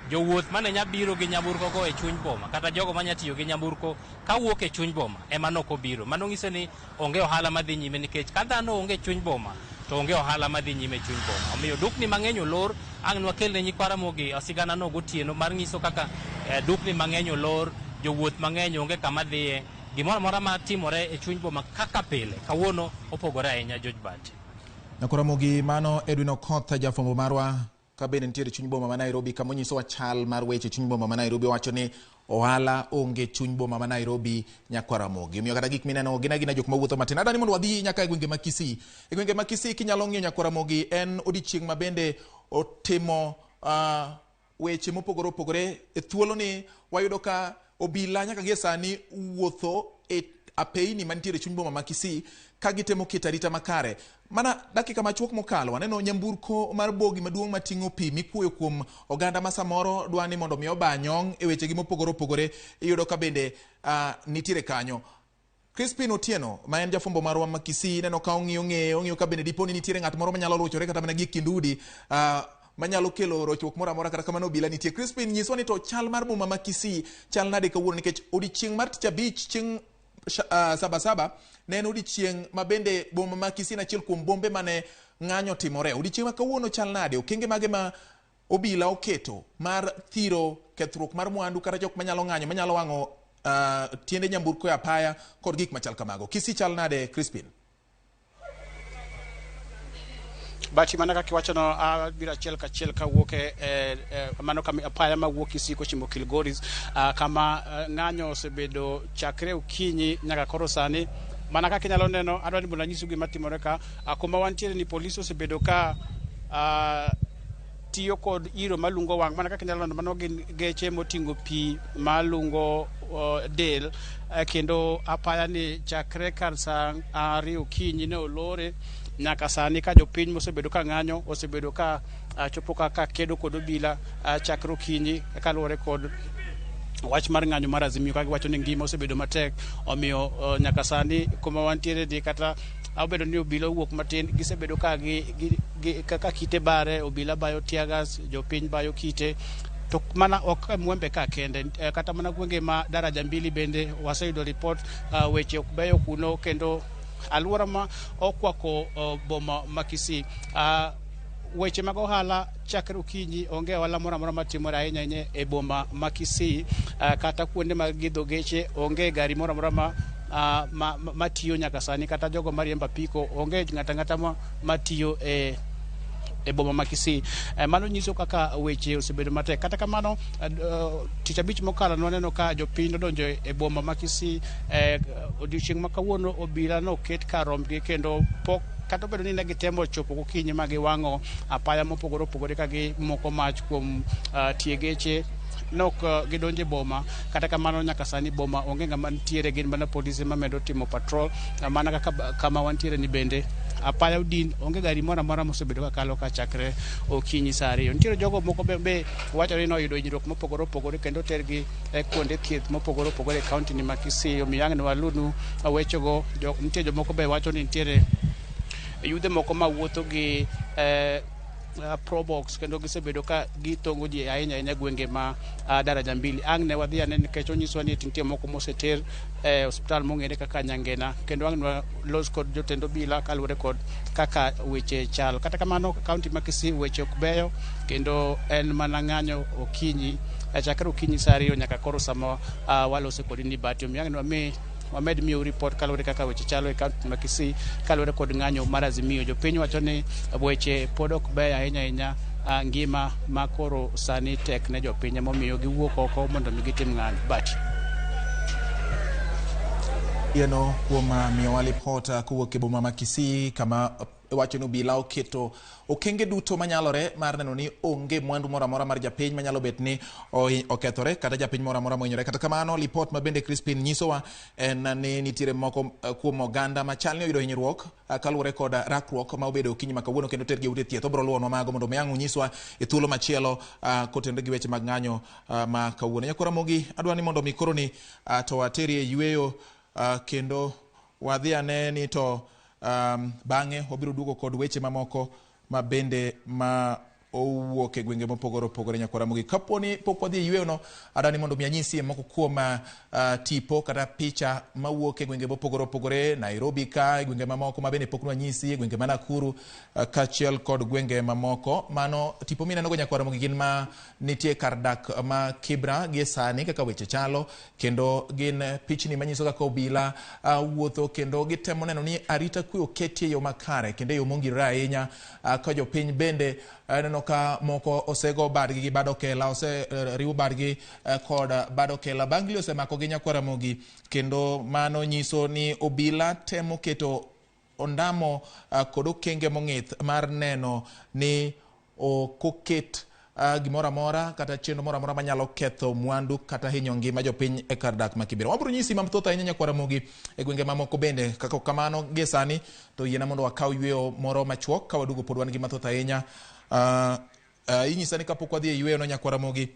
jowuoth mane nya biro gi nyamburko go e chuny boma kata jogo manya tiyo gi nyamburko kawuok e chuny boma ema nok obiro. Mano nyiso ni onge ohala madhi nyime, nikech ka dhano onge e chuny boma to onge ohala madhi nyime e chuny boma. Omiyo dukni mang'eny olor. Ang' nwakel ne nyikwa Ramogi sigana no gotieno mar nyiso kaka dukni mang'eny olor, jowuoth mang'eny onge kama dhiye. Gimoro amora matimore e chuny boma kaka pile kawuono opogore ahinya. George Bati. Nyakwa Ramogi, mano Edwin Okoth, jafwambo marwa ka bende nitiere chuny boma ma Nairobi, kama onyisowa chal mar weche chuny boma ma Nairobi. Owacho ni ohala onge chuny boma ma Nairobi, nyakwa Ramogi. Omiyo kata gik mineno gin agina jok mawuotho matin. Adwani mondo wadhi nyaka e gwenge ma Kisii. E gwenge ma Kisii kinyalo ng'iyo, nyakwa Ramogi, en odiochieng' ma bende otimo weche mopogore opogore. E thuoloni wayudo ka obila nyaka gie sani wuotho e apeini mantiere e chuny boma ma Kisii ka gitemo keto arita makare. Mana dakika machuok mokalo waneno nyamburko mar bogi maduong' mating'o pi mikuoyo kuom oganda ma samoro dwa ni mondo mi oba nyong' e wechegi mopogore opogore. Iyudo ka bende nitiere kanyo. Crispin Otieno ma en jafwambo marwa ma Kisii neno ka ong'iyo ng'eye, ong'iyo ka bende dipo ni nitiere ng'at moro manyalo rochore kata mana gi e kind udi manyalo kelo rochruok moro amora. Kata kamano obila nitie. Crispin, nyiswa ni to chal mar boma ma Kisii chal nade kawuono, nikech odiochieng' mar tich abich chieng' Sabasaba ne en odiochieng' ma bende boma ma Kisii en achiel kuom bombe mane ng'anyo timore. Odiochieng' ma kawuono chal nade? Okenge mage ma obila oketo mar thiro kethruok mar mwandu kata jok manyalo ng'anyo manyalo wang'o tiende nyamburko e apaya kod gik machal kamago? Kisii chal nade, Crispin? Bati, mana kaka iwachono, abiro achiel kachiel kawuok e mano kama apaya mawuok Kisii kochimo Kilgoris, kama ng'anyo osebedo chakre okinyi nyaka koro sani. Mana kaka inyalo neno, adwa ni mondo anyisu gima timore ka. Kuma wantiere ni polis osebedo ka tiyo kod iro malungo wang'. Mana kaka inyalo neno, mano gin geche moting'o pi malungo del, kendo apaya ni chakre kar saa 2 okinyi ne olore nyaka sani, ka jopiny mosebedo ka ng'anyo osebedo ka chopo kaka kedo kod obila chakre okinyi kaluwore kod wach mar ng'anyo mar Azimio, ka giwacho ni ngima osebedo matek. Omiyo nyaka sani kuma wantiere ni, kata obedo ni obila owuok matin, gisebedo ka gi kaka kite bare, obila bayo teargas, jopiny bayo kite. To mana ok Mwembe ka kende, kata mana gwenge ma Daraja Mbili bende waseyudo ripot, weche ok beyo kuno, kendo alwora ma okwako boma ma Kisii. Weche mag ohala chakre okinyi onge ohala moro amora matimore ahinya ahinya e boma ma Kisii, kata kuonde mag gidho geche onge gari moro amora ma matiyo nyaka sani, kata jogo mariembo apiko onge ng'ata ang'ata matiyo e boma ma Kisii. Mano nyiso kaka weche osebedo matek. Kata kamano, tich abich mokalo nwaneno ka jopiny nodonjo e boma ma Kisii. Odiochieng' ma kawuono obila noket kar rombgi, kendo pok kata obedo ni ne gitemo chopo gokinyi ma giwang'o apaya mopogore opogore ka gimoko mach kuom tie geche, nok gidonjo e boma. Kata kamano, nyaka sani boma onge ng'ama nitiere, gin mana polise mamedo timo patrol. Mana kaka kama wantiere ni bende apaya odin, onge gari moro amora mosebedo ka kalo ka chakre okinyi saa 2. Nitiere jogo moko be wachore ni noyudo hinyruok mopogore opogore kendo otergi e kuonde thieth mopogore opogore e kaunti ni ma Kisii. Omiyo ang' ne walunu wechego. Nitie jomoko be wacho ni nitiere yudhe moko mawuotho gi Probox kendo gisebedo ka gitongo ji ahinya ahinya gwenge ma Daraja Mbili. Ang' ne wadhi ane nikech onyiswa ni nitie moko moseter e osiptal mong'ere kaka Nyangena, kendo ang' ne walos kod jotend obila kaluwore kod kaka weche chal. Kata kamano, kaunti ma Kisii weche ok beyo, kendo en mana ng'anyo okinyi chakre okinyi saa 2 nyaka koro sama walose kodi ni Bati. Omiyo ang' ne wami wamed miyou report kaluwore kaka weche chalo e kaunti ma Kisii kaluwore kod ng'anyo mar Azimio. Jopiny wacho ni weche pod ok beyo ahinya ahinya, ngima ma koro sani tek ne jopiny, emomiyo giwuok oko mondo mi gitim ng'anyo. Bati. Yeno kuom miyowa lipot kowuok e boma ma Kisii, kama wacho ni obila oketo okenge duto manyalore mar neno ni onge mwandu moro amora mar japiny manyalo bet ni okethore kata japiny moro amora mohinyore. Kata kamano, lipot ma bende Crispin nyisowa en ni nitiere moko kuom oganda machal ni oyudo hinyruok kaluwore kod rakruok ma obedo okinyi ma kawuono kendo tergi e ute thieth. Obiro luwonwa mago mondo mi ang' unyiswa e thuolo machielo kotenore gi weche mag ng'anyo ma kawuono. Nyakwara Ramogi, adwa ni mondo mi koro ni to wateri e yweyo, kendo wadhi ane ni to bang'e wabiro duogo kod weche mamoko ma bende ma owuok e gwenge mopogore opogore. Nyakwara Ramogi, kapo ni pok wadhi e yweyo no, adwa ni mondo mi anyisi moko kuom tipo kata picha mawuok e gwenge mopogore opogore Nairobi ka, e gwenge mamoko ma bende pok nwanyisi, e gwenge ma Nakuru kaachiel kod gwenge mamoko. Mano tipo mineno go, nyakwara Ramogi, gin ma nitie kar dak ma Kibra gie sani kaka weche chalo, kendo gin pichni manyiso kaka obila wuotho kendo gitemo neno ni arita kwe oketi e yo makare kendo e yo mongirore ahinya, ka jopiny bende neno ka moko osego badgi gi bad okela, oseriw badgi kod bad okela, bangli osemakogi, nyakwara Ramogi, kendo mano nyiso ni obila temo keto ondamo kod okenge mong'ith mar neno ni ok oket gimoro amora kata chenro moro amora manyalo ketho mwandu kata hinyo ngima jopiny e kar dak ma Kibera. Wabiro nyisi mathoth ahinya, nyakwara Ramogi, e gwenge mamoko bende. Kaka kamano gie sani to yiena mondo wakaw yweyo moro machuok, ka waduogo pod wan gi mathoth ahinya. Inyisa ni kapok wadhi e yweyo no, nyakwara Ramogi,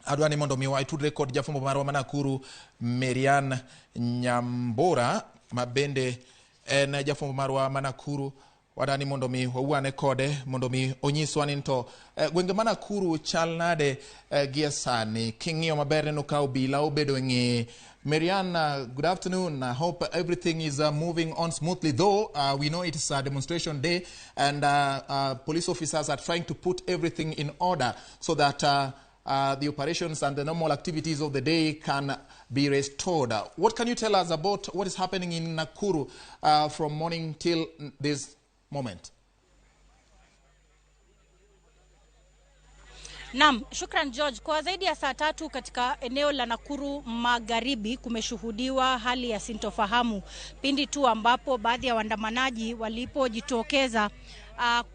adwa ni mondo mi watudre kod jafwambo marwa ma Nakuru, Marian Nyambura, ma bende en jafwambo marwa ma Nakuru. Wadani mondo mi wawuane kode mondo mi onyiswa ni to gwenge ma Nakuru chal nade gie sani. King'iyo maber, neno ka obila obedo e ng'eye. Marian, good afternoon. I hope everything is moving on smoothly, though we know it's a demonstration day and police officers are trying to put everything in order so that the operations and the normal activities of the day can be restored. What can you tell us about what is happening in Nakuru from morning till this moment? Naam, shukran George. Kwa zaidi ya saa 3 katika eneo la Nakuru Magharibi kumeshuhudiwa hali ya sintofahamu pindi tu ambapo baadhi ya waandamanaji walipojitokeza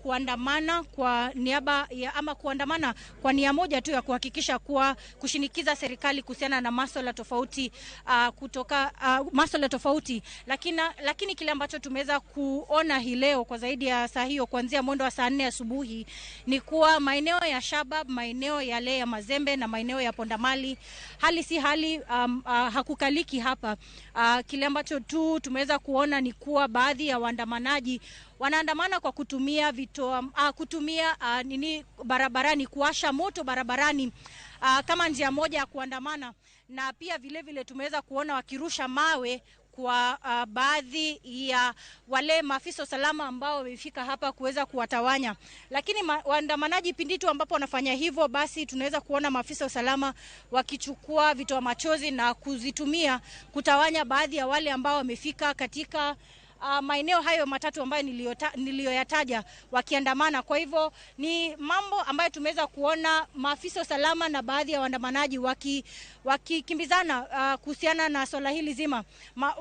kuandamana kwa niaba ya, ama kuandamana kwa nia moja tu ya kuhakikisha kuwa kushinikiza serikali kuhusiana na masuala tofauti, kutoka masuala tofauti, lakini kile ambacho tumeweza kuona hii leo kwa zaidi ya saa hiyo kuanzia mwendo wa saa 4 asubuhi ni kuwa maeneo ya Shabab, maeneo yale ya Mazembe na maeneo ya Pondamali hali si hali, hakukaliki hapa. Kile ambacho tu tumeweza kuona ni kuwa baadhi ya waandamanaji wanaandamana kwa kutumia kutumia nini barabarani, kuwasha moto barabarani kama njia moja ya kuandamana, na pia vile vile tumeweza kuona wakirusha mawe kwa baadhi ya wale maafisa usalama ambao wamefika hapa kuweza kuwatawanya. Lakini waandamanaji pindi tu ambapo wanafanya hivyo, basi tunaweza kuona maafisa usalama wakichukua vitoa machozi na kuzitumia kutawanya baadhi ya wale ambao wamefika katika maeneo hayo matatu ambayo niliyoyataja wakiandamana. Kwa hivyo ni mambo ambayo tumeweza kuona maafisa usalama na baadhi ya waandamanaji wakikimbizana kuhusiana na swala hili zima.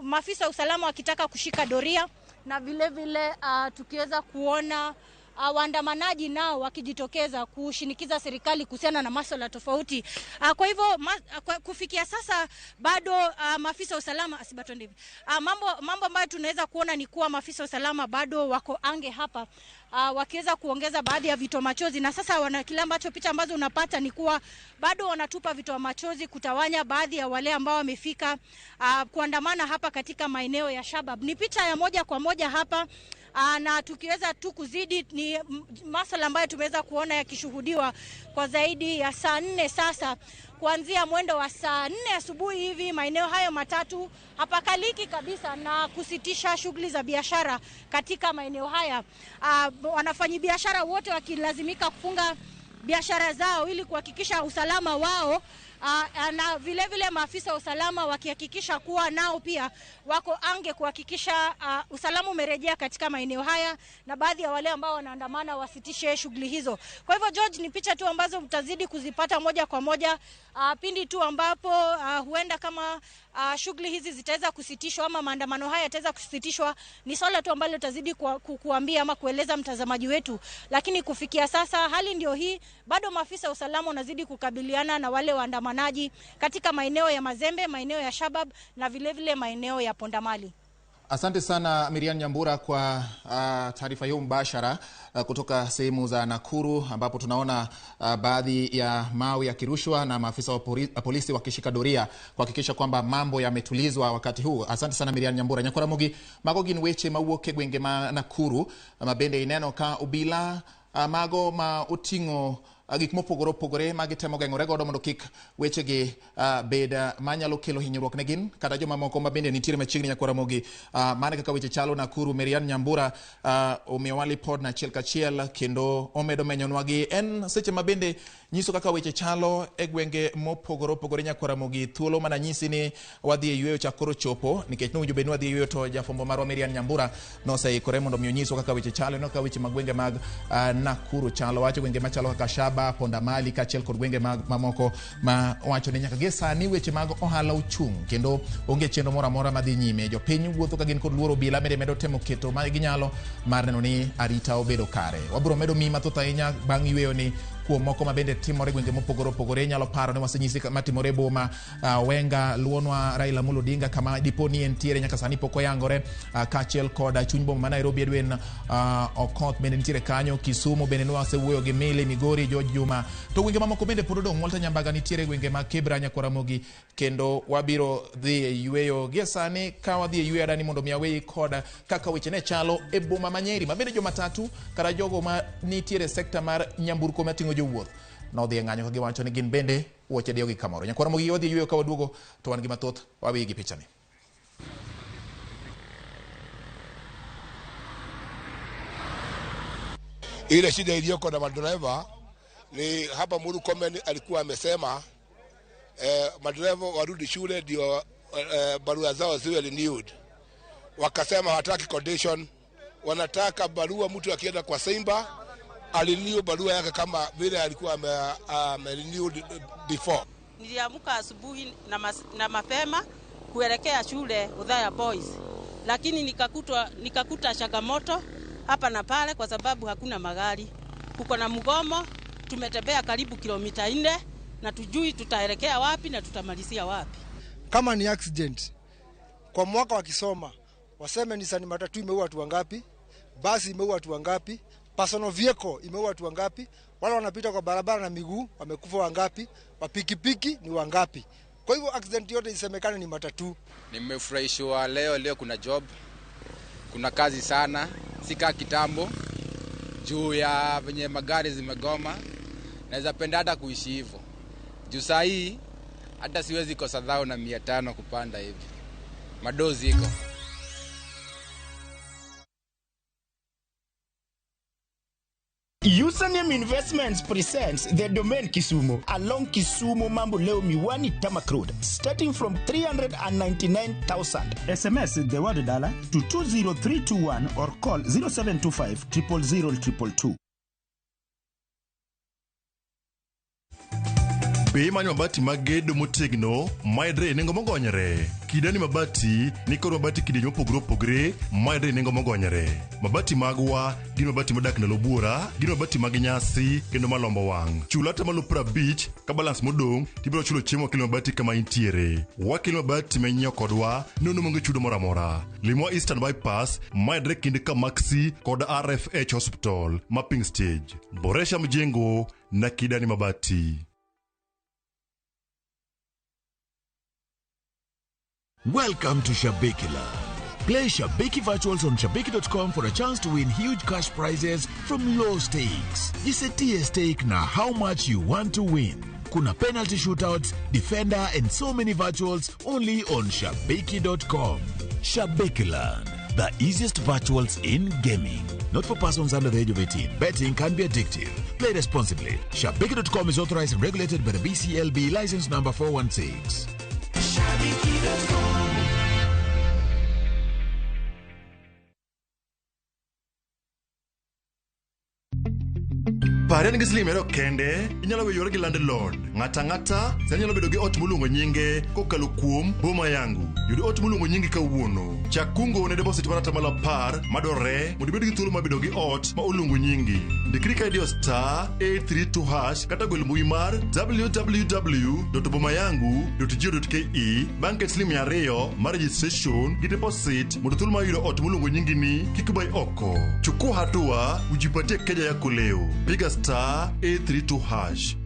Maafisa usalama wakitaka kushika doria na vile vile tukiweza kuona waandamanaji nao wakijitokeza kushinikiza serikali kuhusiana na masuala tofauti. Kwa hivyo kufikia sasa bado maafisa usalama asibatoni. Mambo ambayo tunaweza kuona ni kuwa maafisa usalama bado wako ange hapa, wakiweza kuongeza baadhi ya vitoa machozi, na sasa wana kile ambacho picha ambazo unapata ni kuwa bado wanatupa vitoa machozi kutawanya baadhi ya wale ambao wamefika kuandamana hapa katika maeneo ya Shabab. Ni picha ya moja kwa moja hapa Na tukiweza tu kuzidi, ni masuala ambayo tumeweza kuona yakishuhudiwa kwa zaidi ya saa 4 sasa, kuanzia mwendo wa saa 4 asubuhi hivi, maeneo hayo matatu hapakaliki kabisa na kusitisha shughuli za biashara katika maeneo haya. Wanafanyibiashara wote wakilazimika kufunga biashara zao ili kuhakikisha usalama wao, na vile vile maafisa wa usalama wakihakikisha kuwa nao pia wako ange kuhakikisha usalama umerejea katika maeneo haya, na baadhi ya wale ambao wanaandamana wasitishe shughuli hizo. Kwa hivyo George, ni picha tu ambazo mtazidi kuzipata moja kwa moja pindi tu ambapo huenda kama shughuli hizi zitaweza kusitishwa ama maandamano haya yataweza kusitishwa. Ni swala tu ambalo tutazidi kuambia ama kueleza mtazamaji wetu, lakini kufikia sasa hali ndio hii. Bado maafisa wa usalama wanazidi kukabiliana na wale waandamanaji katika maeneo ya Mazembe, maeneo ya Shabab na vile vile maeneo ya Pondamali. Asante sana Miriam Nyambura kwa taarifa hiyo mbashara kutoka sehemu za Nakuru, ambapo tunaona baadhi ya mawe yakirushwa na maafisa wa polisi wakishika doria kuhakikisha kwamba mambo yametulizwa wakati huu. Asante sana Miriam Nyambura. Nyakora Mogi mago gin weche mawuok e gwenge ma Nakuru mabende ineno ka obila mago ma oting'o gik mopogore opogore ma gitemo geng'ore godo mondo kik wechegi bed manyalo kelo hinyruok ne gin kata jomamoko ma bende nitiere machiegni. Nyakwara Mogi, mano kaka weche chalo Nakuru. Miriam Nyambura omiyowa lipod na achiel kachiel kendo omedo menyonwa gi en seche ma bende nyiso kaka weche chalo e gwenge mopogore opogore. Nyakwara Mogi, thuolo mana nyisi ni wadhi e yweyo chak koro chopo, nikech nowinjo bed ni wadhi e yweyo to jafwambo marwa Miriam Nyambura noseikore mondo mi onyiswa kaka weche chalo. Ineno kaka weche mag gwenge mag Nakuru chalo, wacho gwenge machalo kaka Shaba, Pondamali kaachiel kod gwenge mamoko ma wacho ni nyaka gie sani weche mag ohala ochung' kendo onge chenro moro amora madhi nyime. Jopiny wuotho ka gin kod luoro, obila bende medo temo keto ma ginyalo mar neno ni arita obedo kare. Wabiro medo miyi mathoth ahinya bang' yweyo ni kuom moko ma bende timore gwenge mopogore opogore. Inyalo paro ni wasenyisi matimore e boma Wenga luonwa Raila Amolo Odinga kama dipo ni entiere nyaka sani pok oyangore, kaachiel kod chuny boma ma Nairobi Edwin Okoth bende nitiere kanyo. Kisumu bende nwasewuoyo gi Mili, Migori, George Juma, to gwenge mamoko bende pod odong'. Walter Nyambaga nitiere gwenge mag Kibra, Nyakwara Mogi, kendo wabiro dhi e yweyo gie sani. Ka wadhi e yweyo adani mondo mi aweyi koda kaka weche ne chalo e boma ma Nyeri, ma bende jomatatu kata jogo ma nitiere e sekta mar nyamburko mating'o jowuoth nodhi e ng'anyo ka giwacho ni gin bende wuoche diyogi kamoro. Nyakwara Mogi, wadhi e yweyo, ka waduogo to wan gi mathoth. Waweyi gi pichani. Ile shida iliyoko na madereva ni hapa Murkomen alikuwa amesema madereva warudi shule ndio barua zao ziwe renewed. Wakasema hataki condition, wanataka barua mtu akienda kwa Simba alirenew barua yake kama vile alikuwa ame renewed before. Niliamka asubuhi na mapema kuelekea shule Udhaya Boys, lakini nikakuta changamoto hapa na pale kwa sababu hakuna magari. Kuko na mgomo, tumetembea karibu kilomita 4 na tujui tutaelekea wapi na tutamalizia wapi. Kama ni accident kwa mwaka wakisoma waseme Nissan matatu imeua watu wangapi, basi imeua watu wangapi, personal vehicle imeua watu wangapi, wale wanapita kwa barabara na miguu wamekufa wangapi, wapikipiki ni wangapi. Kwa hivyo accident yote isemekane ni matatu. Nimefurahishwa leo kuna job, kuna kazi sana, sika kitambo juu ya venye magari zimegoma. Naweza penda hata kuishi hivyo. Juu saa hii hata siwezi kosa 1,500 kupanda hivi. Madozi iko. Username Investments presents The Domain Kisumu along Kisumu Mamboleo Miwani Tamak Road, starting from 399,000. SMS the word dollar to 20321 or call 0725 000 222. Be imanyo mabati mag gedo motegno mayudre e nengo mogonyore. Kidani mabati ni kod mabati kidieny mopogore opogore mayudre e nengo mogonyore. Mabati magwa gin mabati modak ndalo buora, gin mabati mag nyasi kendo malombo wang'. Chul atamalo 50 ka balance modong' tibiro chulo chiemo wakelo mabati kama intiere. Wakelo mabati ma inyiewo kodwa nono maonge chudo moro amora. Limwa Eastern Bypass mayudre kind Kamaxi kod RFH Hospital, Mapping Stage. Boresha mjengo na Kidani Mabati. Welcome to Shabiki Land, Play Shabiki Virtuals on Shabiki.com for a chance to win huge cash prizes from low stakes. Jisetie stake na how much you want to win. Kuna penalty shootouts, defender and so many virtuals only on Shabiki.com. Shabikiland, the easiest virtuals in gaming. Not for persons under the age of 18. Betting can be addictive. Play responsibly. Shabiki.com is authorized and regulated by the BCLB license number 416. Shabiki.com. Pare ni gi siling mia ariyo kende, inyalo weyo yore gi landlord. Ng'ata ang'ata sani nyalo bedo gi ot moluongo nyinge kokalo kuom Boma Yangu. Yud ot moluongo nyingi kawuono. Chak kungo ne deposit mar atamalo 10 madwarore mondo ibed gi thuolo mar bedo gi ot ma oluongo nyingi. Ndikri ka idiyo *832# kata gwel mbui mar www.bomayangu.go.ke bang' ket siling 200 mar registration gi deposit mondo thuolo mar yudo ot moluongo nyingi ni kik bai oko. Chukua hatua ujipatie keja yako leo. Piga *832#.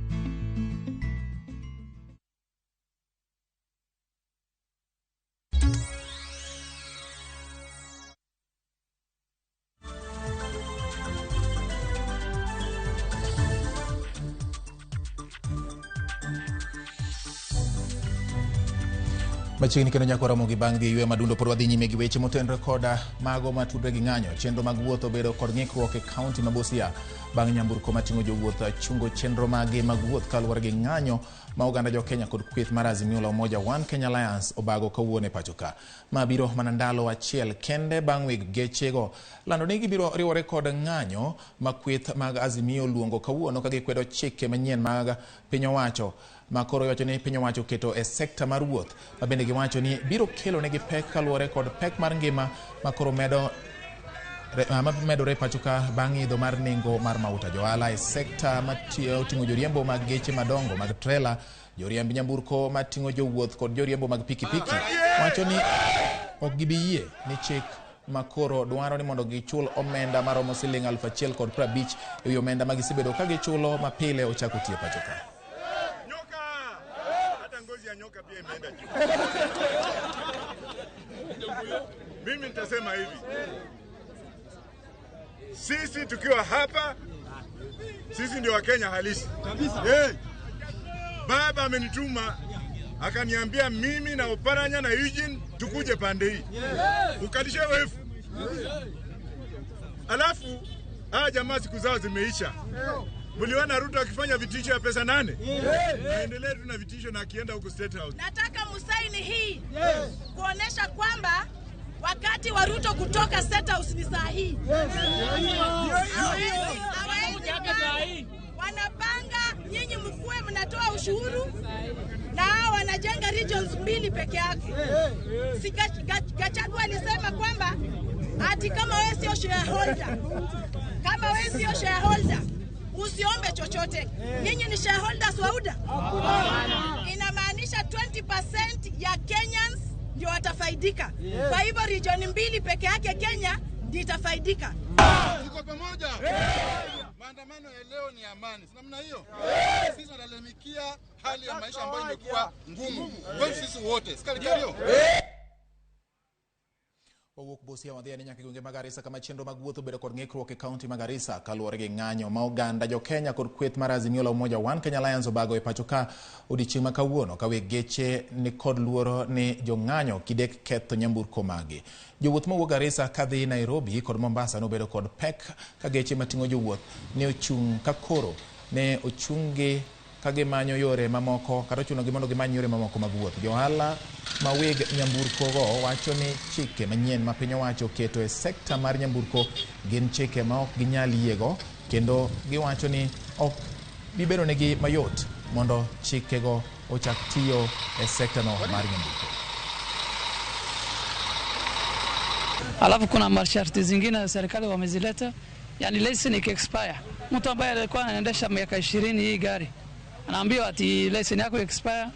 Machiegni kendo nyako Ramogi bang' dhi e yweyo madundo pod wadhi nyime gi weche motenore koda mago matudre gi ng'anyo. Chenro mag wuoth obedo kod ng'ikruok e kaunti ma Busia bang' nyamburko mating'o jowuoth chungo chenro mage mag wuoth kaluwore gi ng'anyo ma oganda jo Kenya kod kweth mar Azimio la Umoja One Kenya Alliance obago kawuono e pacho ka. Ma biro mana ndalo achiel kende bang' weg gechego lando ni gibiro riwore kod ng'anyo ma kweth mag Azimio luongo kawuono ka gikwedo chike manyien mag piny owacho ma koro iwacho ni piny owacho oketo e sekta mar wuoth ma bende giwacho ni biro kelo negi pek kaluwore kod pek mar ngima ma koro medore pacho ka bang' idho mar nengo mar mauta. Johala e sekta mating'o joriembo mag geche madongo mag trela, joriemb nyamburko mating'o jowuoth kod joriembo mag pikipiki wacho ni ok gibi yie ni chik makoro dwaro ni mondo gichul omenda maromo siling 1,050 ewi omenda ma gisebedo ka gichulo mapile ochako tiyo pacho ka. Mimi nitasema hivi, sisi tukiwa hapa, sisi ndio Wakenya halisi. Hey, baba amenituma akaniambia mimi na Oparanya na Eugene tukuje pande hii ukalishe wefu. Alafu haya jamaa siku zao zimeisha. Mliona Ruto akifanya vitisho ya pesa 8? Aendelee tu na vitisho na akienda huko State House. Nataka musaini hii kuonesha kwamba wakati wa Ruto kutoka State House ni saa hii. Wanapanga nyinyi mkue mnatoa ushuru na wanajenga regions 2 peke yake. Si Gachagua alisema kwamba ati kama wewe sio shareholder, kama wewe sio shareholder usiombe chochote. Nyinyi ni shareholders wa UDA. Inamaanisha 20% ya Kenyans ndio watafaidika. Kwa hivyo region 2 peke yake Kenya ndio itafaidika. Tuko pamoja. Maandamano ya leo ni amani. Si namna hiyo? Sisi tunalalamikia hali ya maisha ambayo imekuwa ngumu. Kwa sisi wote. Sikali hiyo. Wawuok Busia wadhi ane nyaka e gwenge mag Garissa kama chenro mag wuoth obedo kod ng'ikruok e kaunti ma Garissa kaluwore gi ng'anyo ma oganda jo Kenya kod kweth mar Azimio la Umoja One Kenya Alliance obago e pacho ka odiechieng' ma kawuono ka weg geche ni kod luoro ni jong'anyo kidek ketho nyamburko magi. Jowuoth mawuok Garissa kadhi Nairobi kod Mombasa nobedo kod pek ka geche mating'o jowuoth ne ochung' ka koro ne ochung'gi ka gimanyo yore mamoko kata ochunogi mondo gimany yore mamoko mag wuoth. Johala ma weg nyamburko go wacho ni chike manyien ma piny owacho oketo e sekta mar nyamburko gin chike ma ok ginyal yiego kendo giwacho ni ok bibedo negi mayot mondo chikego ochak tiyo e sekta no mar nyamburko. Alafu kuna masharti zingine serikali wamezileta, yani leseni ikiexpire, mtu ambaye alikuwa anaendesha miaka 20 hii gari anaambiwa ati leseni yako expire,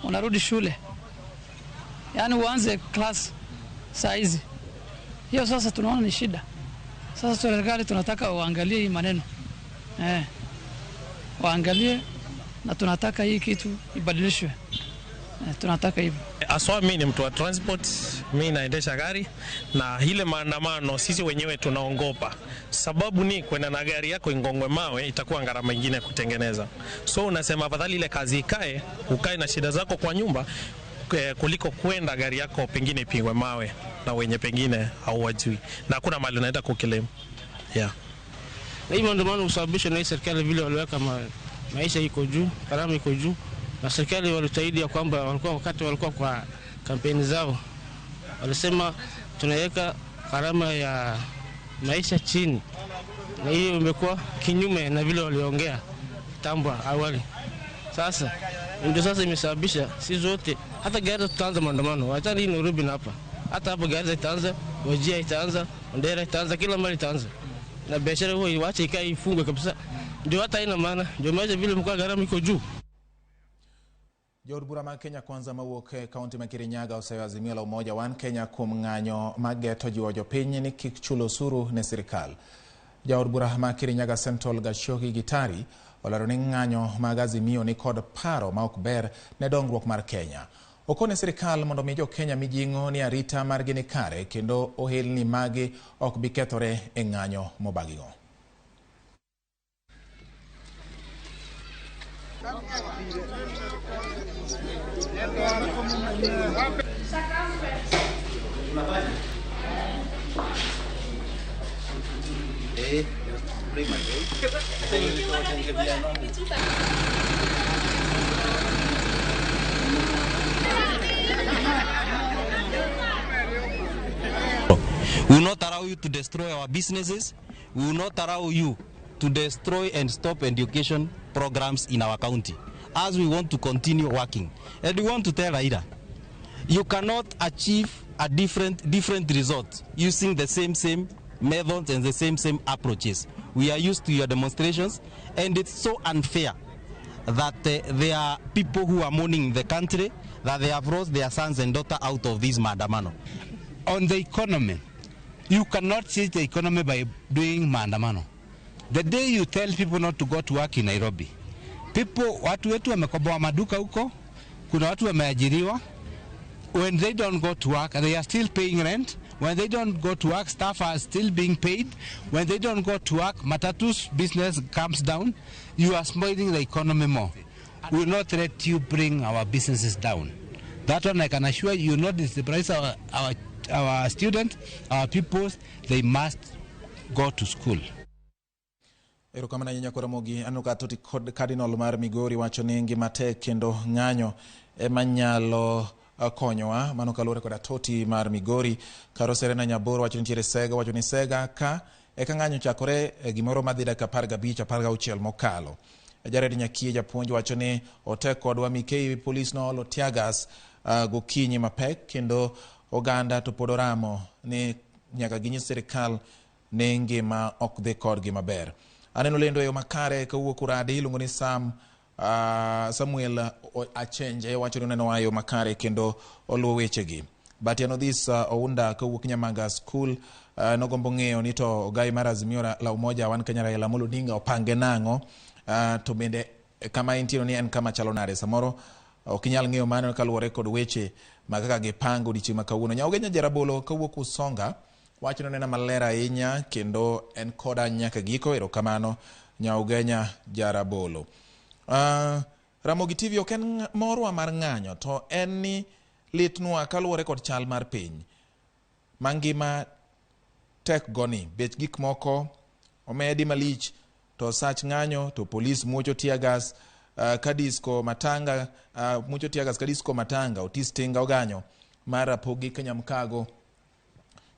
unarudi shule, yani uanze class saa hizi. Hiyo sasa tunaona ni shida. Sasa serikali tunataka waangalie hii maneno waangalie, na tunataka hii kitu ibadilishwe. Tunataka hivyo. Aswa mimi ni mtu wa transport, mimi naendesha gari na ile maandamano sisi wenyewe tunaongopa. Sababu ni kwenda na gari yako ingongwe mawe itakuwa gharama nyingine kutengeneza. So unasema afadhali ile kazi ikae, ukae na shida zako kwa nyumba kuliko kwenda gari yako pengine ipigwe mawe na wenye pengine hauwajui. Na hakuna mahali unaenda kukilemu. Yeah. Na hii maandamano husababishwa na serikali vile waliweka maisha iko juu, gharama iko juu. Na serikali walitaidi ya kwamba walikuwa wakati walikuwa kwa kampeni zao walisema tunaweka gharama ya maisha chini, na hiyo imekuwa kinyume na vile waliongea kitambo awali. Sasa ndio sasa imesababisha sisi zote hata gari tutaanza maandamano, hata hii Nairobi na hapa, hata hapo gari itaanza, Wajia itaanza, Mandera itaanza, kila mahali itaanza. Na biashara hiyo iwache ikae ifungwe kabisa, ndio hata haina maana, ndio maisha vile mko gharama iko juu. Jood bura mag Kenya Kwanza mawuok e kaunti ma Kirinyaga oseyo azimio la Umoja One Kenya kuom ng'anyo mageto jiwo jopiny ni kik chul osuru ne sirikal. Jaod bura ma Kirinyaga Central Gachoki Gitari olero ni ng'anyo mag azimio ni kod paro ma ok ber ne dongruok mar Kenya. Okone sirikal mondo mi jo Kenya mijing'o ni arita margi ni kare kendo ohelni magi ok bi kethore e ng'anyo mobagigo. We will not allow you to destroy our businesses. We will not allow you to destroy and stop education programs in our county, as we want to continue working. And we want to tell Raila, you cannot achieve a different result using the same methods and the same approaches. We are used to your demonstrations, and it's so unfair that there are people who are mourning the country, that they have lost their sons and daughters out of this maandamano. On the economy, you cannot change the economy by doing maandamano. The day you tell people not to go to work in Nairobi, people, watu wetu wamekoboa maduka huko, kuna watu wameajiriwa. When they don't go to work, they are still paying rent. When they don't go to work, staff are still being paid. When they don't go to work, matatu's business comes down. You are spoiling the economy more. We will not let you bring our businesses down. That one I can assure you, you not disprice our students, our pupils, they must go to school. Erokamano ahinya Koramogi. Aneno ka Toti kod Cardinal mar Migori wacho ni ngima tek kendo ng'anyo ema nyalo konyowa. Mano kaluwore koda Toti mar Migori. Karo Serena Nyaboro wacho nitiere Sega, wacho ni Sega ka eka ng'anyo chakore gimoro madhi dakika 15 16 mokalo. Jared Nyakie japuonj wacho ni otek kodwa Mikei polis noolo tear gas gokinyi mapek kendo oganda to pod oramo ni nyaka ginyis sirikal ni ngima ok dhi kodgi maber. Aneno lendo e yo makare kawuok Uradi iluongo ni Sam Samuel Achenje wacho ni oneno yo makare kendo oluwo wechegi. Batiano This Ounda kawuok Nyamanga School nogombo ng'eyo ni to ogai mar Azimio la Umoja One Kenya Raila Amolo Odinga opange nang'o, to bende kama entie ni en kama chalo nade. Samoro ok inyal ng'eyo mano kaluwore kod weche mag kaka gipango odiechieng' ma kawuono. Nyaugenya Jarabolo kawuok Usonga wacho ni onena maler ahinya kendo en koda nyaka giko. Erokamano Nyaugenya Jarabolo. Ramogi TV ok en morwa mar ng'anyo to en ni litnwa kaluwore kod chal mar piny mangima tek goni, bech gik moko omedi malich to sach ng'anyo to polis muocho tear gas kadisko matanga muocho tear gas kadisko matanga Otis Tinga oganyo mar Rapogi Kanyamkago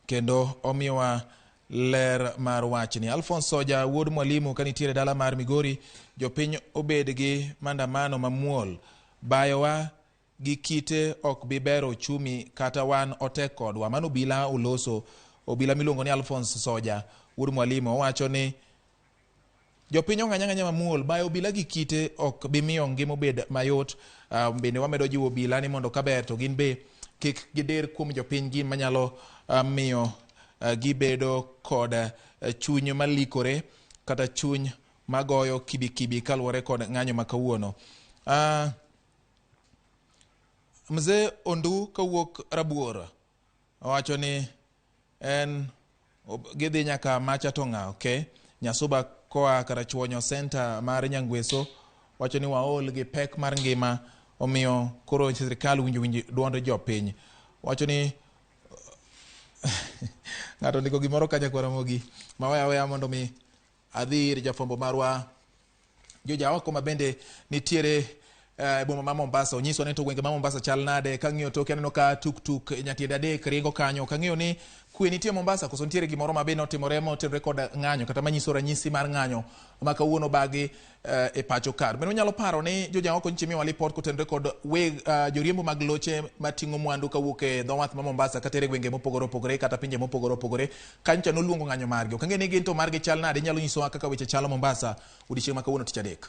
kendo omiwa ler mar wachni. Alphonse Soja wuod mwalimu kanitiere dala mar Migori, jopiny obed gi maandamano mamuol, bayowa gi kite ok bi bero uchumi kata wan otek kodwa. Mano obila oloso, obila miluongo ni Alphonse Soja wuod mwalimu owacho ni jopiny ong'any ang'anya mamuol, bayo obila gi kite ok bi miyo ngima obed mayot. Bende wamedo jiwo obila ni mondo kaber to gin be kik gidir kuom jopiny gin manyalo miyo gibedo kod chuny malikore kata chuny magoyo kibikibi kaluwore kod ng'anyo ma kawuono. Mzee Ondu kawuok Rabuor owacho ni en gidhi nyaka macha to ng'a, okay. Nyasuba koa Karachuonyo Center mar Nyangweso wacho ni waol gi pek mar ngima, omiyo koro sirikal winjo winj duond jopiny. Wacho ni ng'ato ondiko gimoro kacha kwaramogi maweya weya mondo mi adhi ir jafwambo marwa Jojaoko ma bende nitiere e boma ma Mombasa. Onyiswa ni to gwenge ma Mombasa chal nade. Kang'iyo toke aneno ka tuktuk nyatiende adek ringo kanyo. Kang'iyo ni kwe nitie Mombasa koso nitiere gimoro ma bende otimore motenore kod ng'anyo kata manyiso ranyisi mar ng'anyo ma kawuono bagi e pacho kar. Bende unyalo paro ni Jojaoko nyicha miyowa lipot kotenore kod weg joriembo mag loche mating'o mwandu kawuok e dho wath ma Mombasa katere gwenge mopogore opogore kata pinje mopogore opogore. Kanyo noluongo ng'anyo margi. Ok ang'e ni gin to margi chal nade. Inyalo nyisowa kaka weche chalo Mombasa odiechieng' ma kawuono tich adek.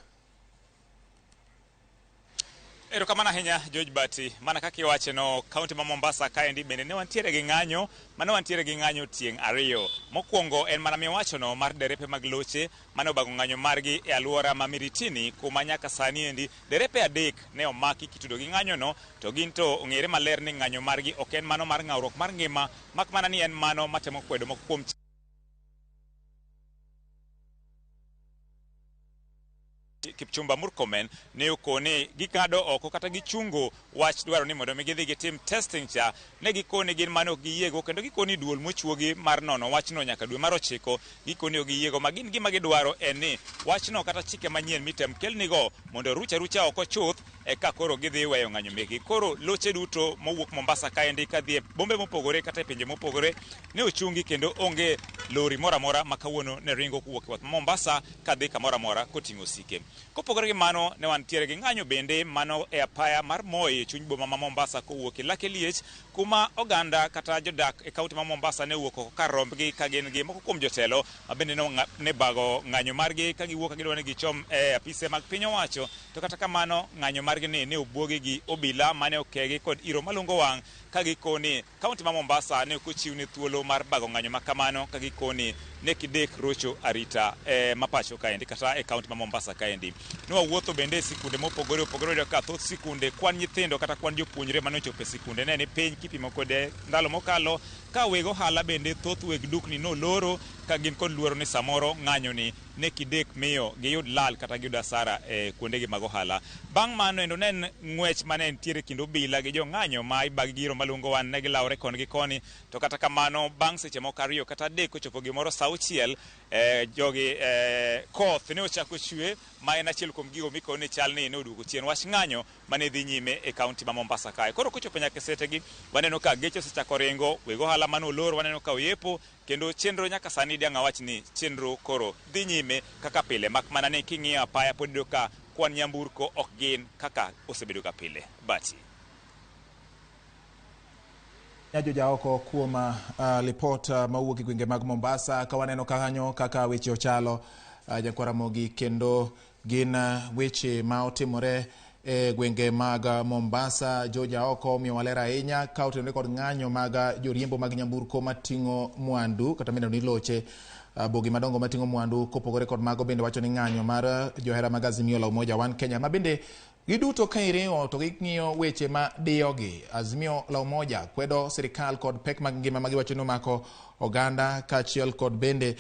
Erokamano ahinya George Bati. Mana kaka iwache no, kaunti ma Mombasa kaendi bende ne wantiere gi ng'anyo, mane wantiere gi ng'anyo tieng' ariyo. Mokwongo en mana miwachono mar derepe mag loche mane obago ng'anyo margi e alwora ma Miritini, kuma nyaka sani endi derepe adek ne omaki kitudo gi ng'anyono, to gin to ong'ere maler ni ng'anyo margi ok en mano mar ng'awruok mar ngima, mak mana ni en mano matemo kwedo moko kuom Kipchumba Murkomen ne okone gikado oko kata gichungo wach dwaro ni mondo mi gidhi gitim testing cha. Ne gikone gin mane ok giyiego, kendo gikoni duol mochuogi mar nono wachno nyaka dwe mar 9 gikoni ok giyiego. Ma gin gima gidwaro en ni wachno kata chike manyien mitem kelnigo mondo ruch arucha oko chuth, eka koro gidhi weyo ng'anyo mekgi. Koro loche duto mowuok Mombasa kaendi kadhi e bombe mopogore kata e pinje mopogore ne ochungi, kendo onge lori moro amora ma kawuono ne ringo kowuok e wath ma Mombasa kadhi kamoro amora koting'o osike. Kopogore gi mano, ne wantiere gi ng'anyo bende mano e apaya mar Moi e chuny boma ma Mombasa kowuok e Lake Liech, kuma oganda kata jodak e kaunti ma Mombasa ne owuok oko kar rombgi ka gin gi moko kuom jotelo ma bende ne bago ng'anyo margi ka giwuok ka gidwa ni gichom e apise mag piny owacho. To kata kamano ng'anyo margi ni ne obwogi gi obila mane okegi kod iro malungo wang' ka gikoni kaunti ma Mombasa ne ok ochiwne thuolo mar bago ng'anyo ma kamano, ka gikoni ne kidek rocho arita mapacho kaendi kata e kaunti ma Mombasa kaendi. Ne wawuotho bende e sikunde mopogore opogore, yudo ka thoth sikunde kwan nyithindo kata kwan jopuonjre mane ochopo e sikunde ne ni piny kipimo kode ndalo mokalo, ka weg ohala bende thoth weg dukni noloro ka gin kod luoro ni samoro ng'anyo ni ne kidek miyo giyud lal kata giyud asara e kuondegi mag ohala. Bang' mano endo ne en ng'wech mane nitiere kind obila gi jong'anyo ma ibagi gi iro malungo wang' ne gilawore koni gi koni. To kata kamano bang' seche moko 2 kata 3 kochopo gimoro saa 6 jogi koth ne ochako chwe, ma en achiel kuom gigo mikoni chal ni ne oduogo chien wach ng'anyo mane dhi nyime e kaunti ma Mombasa kae. Koro kochopo nyaka e setegi waneno ka geche osechako ringo, weg ohala mane olor waneno ka oyepo, kendo chenro nyaka sani diang' awach ni chenro koro dhi nyime kaka pile, mak mana ni king'iyo apaya pod iyudo ka kwan nyamburko ok gin kaka osebedo ka pile. Bati. Jojaoko kuom lipot mawuok e gwenge mag Mombasa, ka waneno kanyo kaka weche ochalo Jakwaramogi, kendo gin weche ma otimore e gwenge mag Mombasa. Jojaoko omiyo waler ahinya ka otenore kod ng'anyo mag joriembo mag nyamburko mating'o mwandu kata midendo ni loche, bogi madongo mating'o mwandu. Kopogore kod mago bende wacho ni ng'anyo mar johera mag Azimio la Umoja One Kenya ma bende giduto ka iriwo to ging'iyo weche ma diyogi. Azimio la Umoja kwedo sirikal kod pek mag ngima ma giwacho ni omako oganda, kaachiel kod bende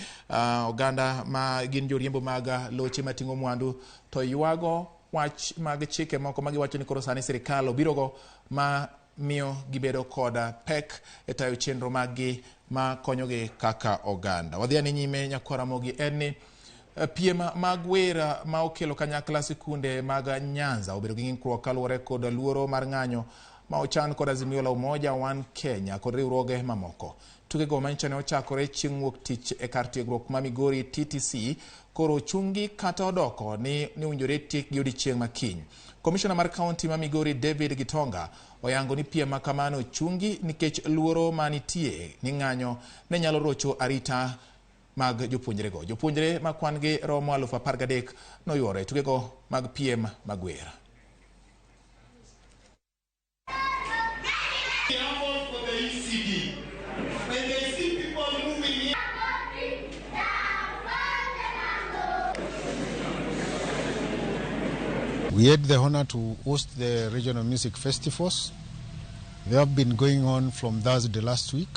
oganda ma gin joriembo mag loche mating'o mwandu, to ywago wach mag chike moko ma giwacho ni koro sani sirikal obirogo ma miyo gibedo kod pek e tayo chenro maggi ma konyogi kaka oganda. Wadhi ane nyime Nyakwaramogi, en ni piem mag wer ma okelo kanyakla sikunde mag Nyanza obedo gi ng'ikruok kaluwore kod luoro mar ng'anyo ma ochan kod Azimio la Umoja One Kenya kod riwruoge mamoko. Tukego manyicha ne ochakore chieng' wuok tich e kar tiegruok ma Migori TTC, koro ochungi kata odoko ni owinjore tiekgi odiechieng' ma kiny. Komishona mar kaunti ma Migori David Gitonga oyango ni piem ma kamano ochungi nikech luoro manitie ni ng'anyo ne nyalo rocho arita mag jopuonjrego. Jopuonjre ma kwan gi romo 13,000 noyuoro e tukego mag piem mag wer. We had the honor to host the regional music festivals They have been going on from Thursday last week.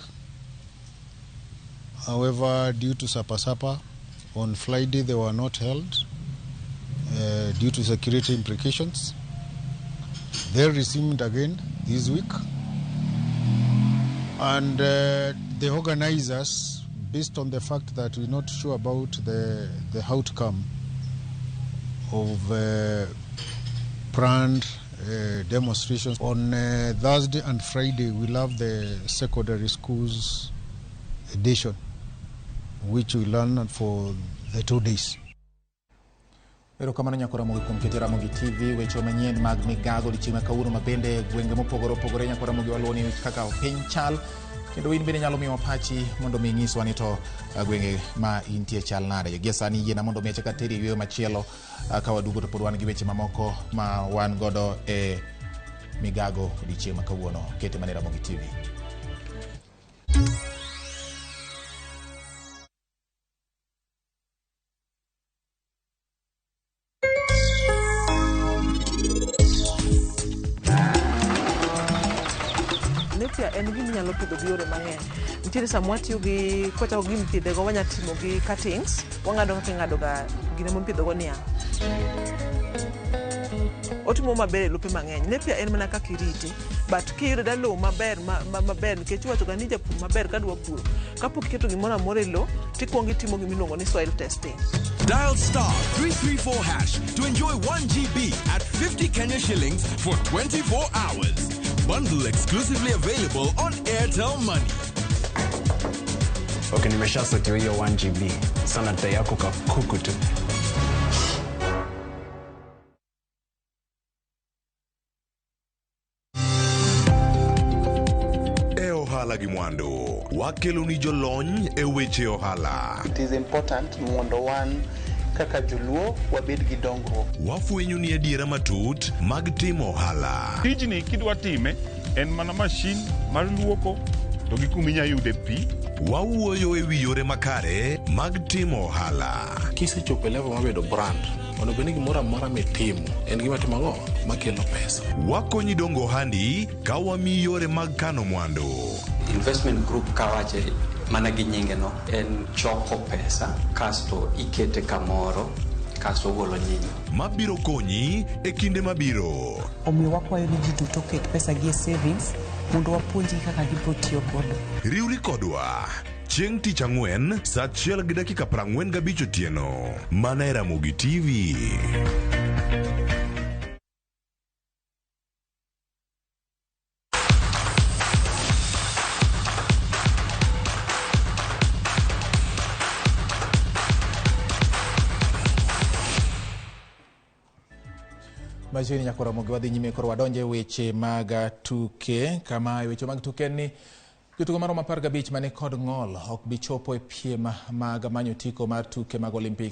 However, due to Sapa, on Friday they were not held due to security implications. They resumed again this week. And the organizers, based on the fact that we're not sure about the outcome of planned demonstrations, on Thursday and Friday we'll have the secondary schools edition, which we learn for the 2 days. Erokamano nyakora Ramogi kuom keto Ramogi TV weche manyien mag migago odiochieng' ma kawuono ma bende gwenge mopogore opogore nyakora Ramogi waluwo kaka piny chal kendo in bende nyalo miyowa pachi mondo mi inyiswa ni to gwenge ma intie chal nade. Gie sani yiena mondo mi achak ateri e yweyo machielo ka waduogo to pod wan gi weche mamoko ma wan godo e migago odiochieng' ma kawuono. Kete mana e Ramogi TV. Napier en gima inyalo pidho gi yore mang'eny. Nitiere sama watiyo gi kwachako gi mipidhe go wanya timo gi cuttings, wang'ado kaka ing'ado ga gine mipidho go niang'. Otimo maber e lope mang'eny. Napier en mana kaka irite, but kiyudo da lowo maber maber nikech iwacho ga ni japur maber kadwa puro, kapok iketo gimoro amora e lowo, tikuongo itimo gima iluongo ni soil testing. Dial *334# to enjoy 1 GB at 50 Kenya shillings for 24 hours. Bundle exclusively available on Airtel Money. Okay, nimeshasotiwa hiyo 1 GB. Sana dai yako kakuku tu. E ohala gi mwandu, wakelo ni jolony e weche ohala. It is important mondo wan kaka joluo wabed gi dongruok. Wafwenyo ni adiera matut mag timo ohala. Tijni kidwa time en mana mashin mar luoko to gi kuma inyalo yude pi. Wawuoyo e wi yore makare mag timo ohala. Kisechopo e level mar bedo brand, onego bed ni gimoro amora mitimo en gima timo ang'o makelo pesa. Wakonyi dongo ohandi ka wamiyi yore mag kano mwandu. Investment group kawache mana gi nyinge no en choko pesa kasto ikete kamoro kasto ogolo nyinyo mabiro konyi e kinde mabiro. Omiyo wakwayo ni ji duto oket pesa gi e savings mondo wapuonjgi kaka gibiro tiyo godo. Riwri kodwa chieng' tich ang'wen saa 1:45 otieno mana e Ramogi TV. Machiegni nyakora Ramogi wadhi nyime koro wadonje weche mag tuke. Kama e weche mag tuke ni jotugo maromo 15 mane kod ng'ol ok bi chopo e piem mag manyo otiko mar tuke mag Olympic.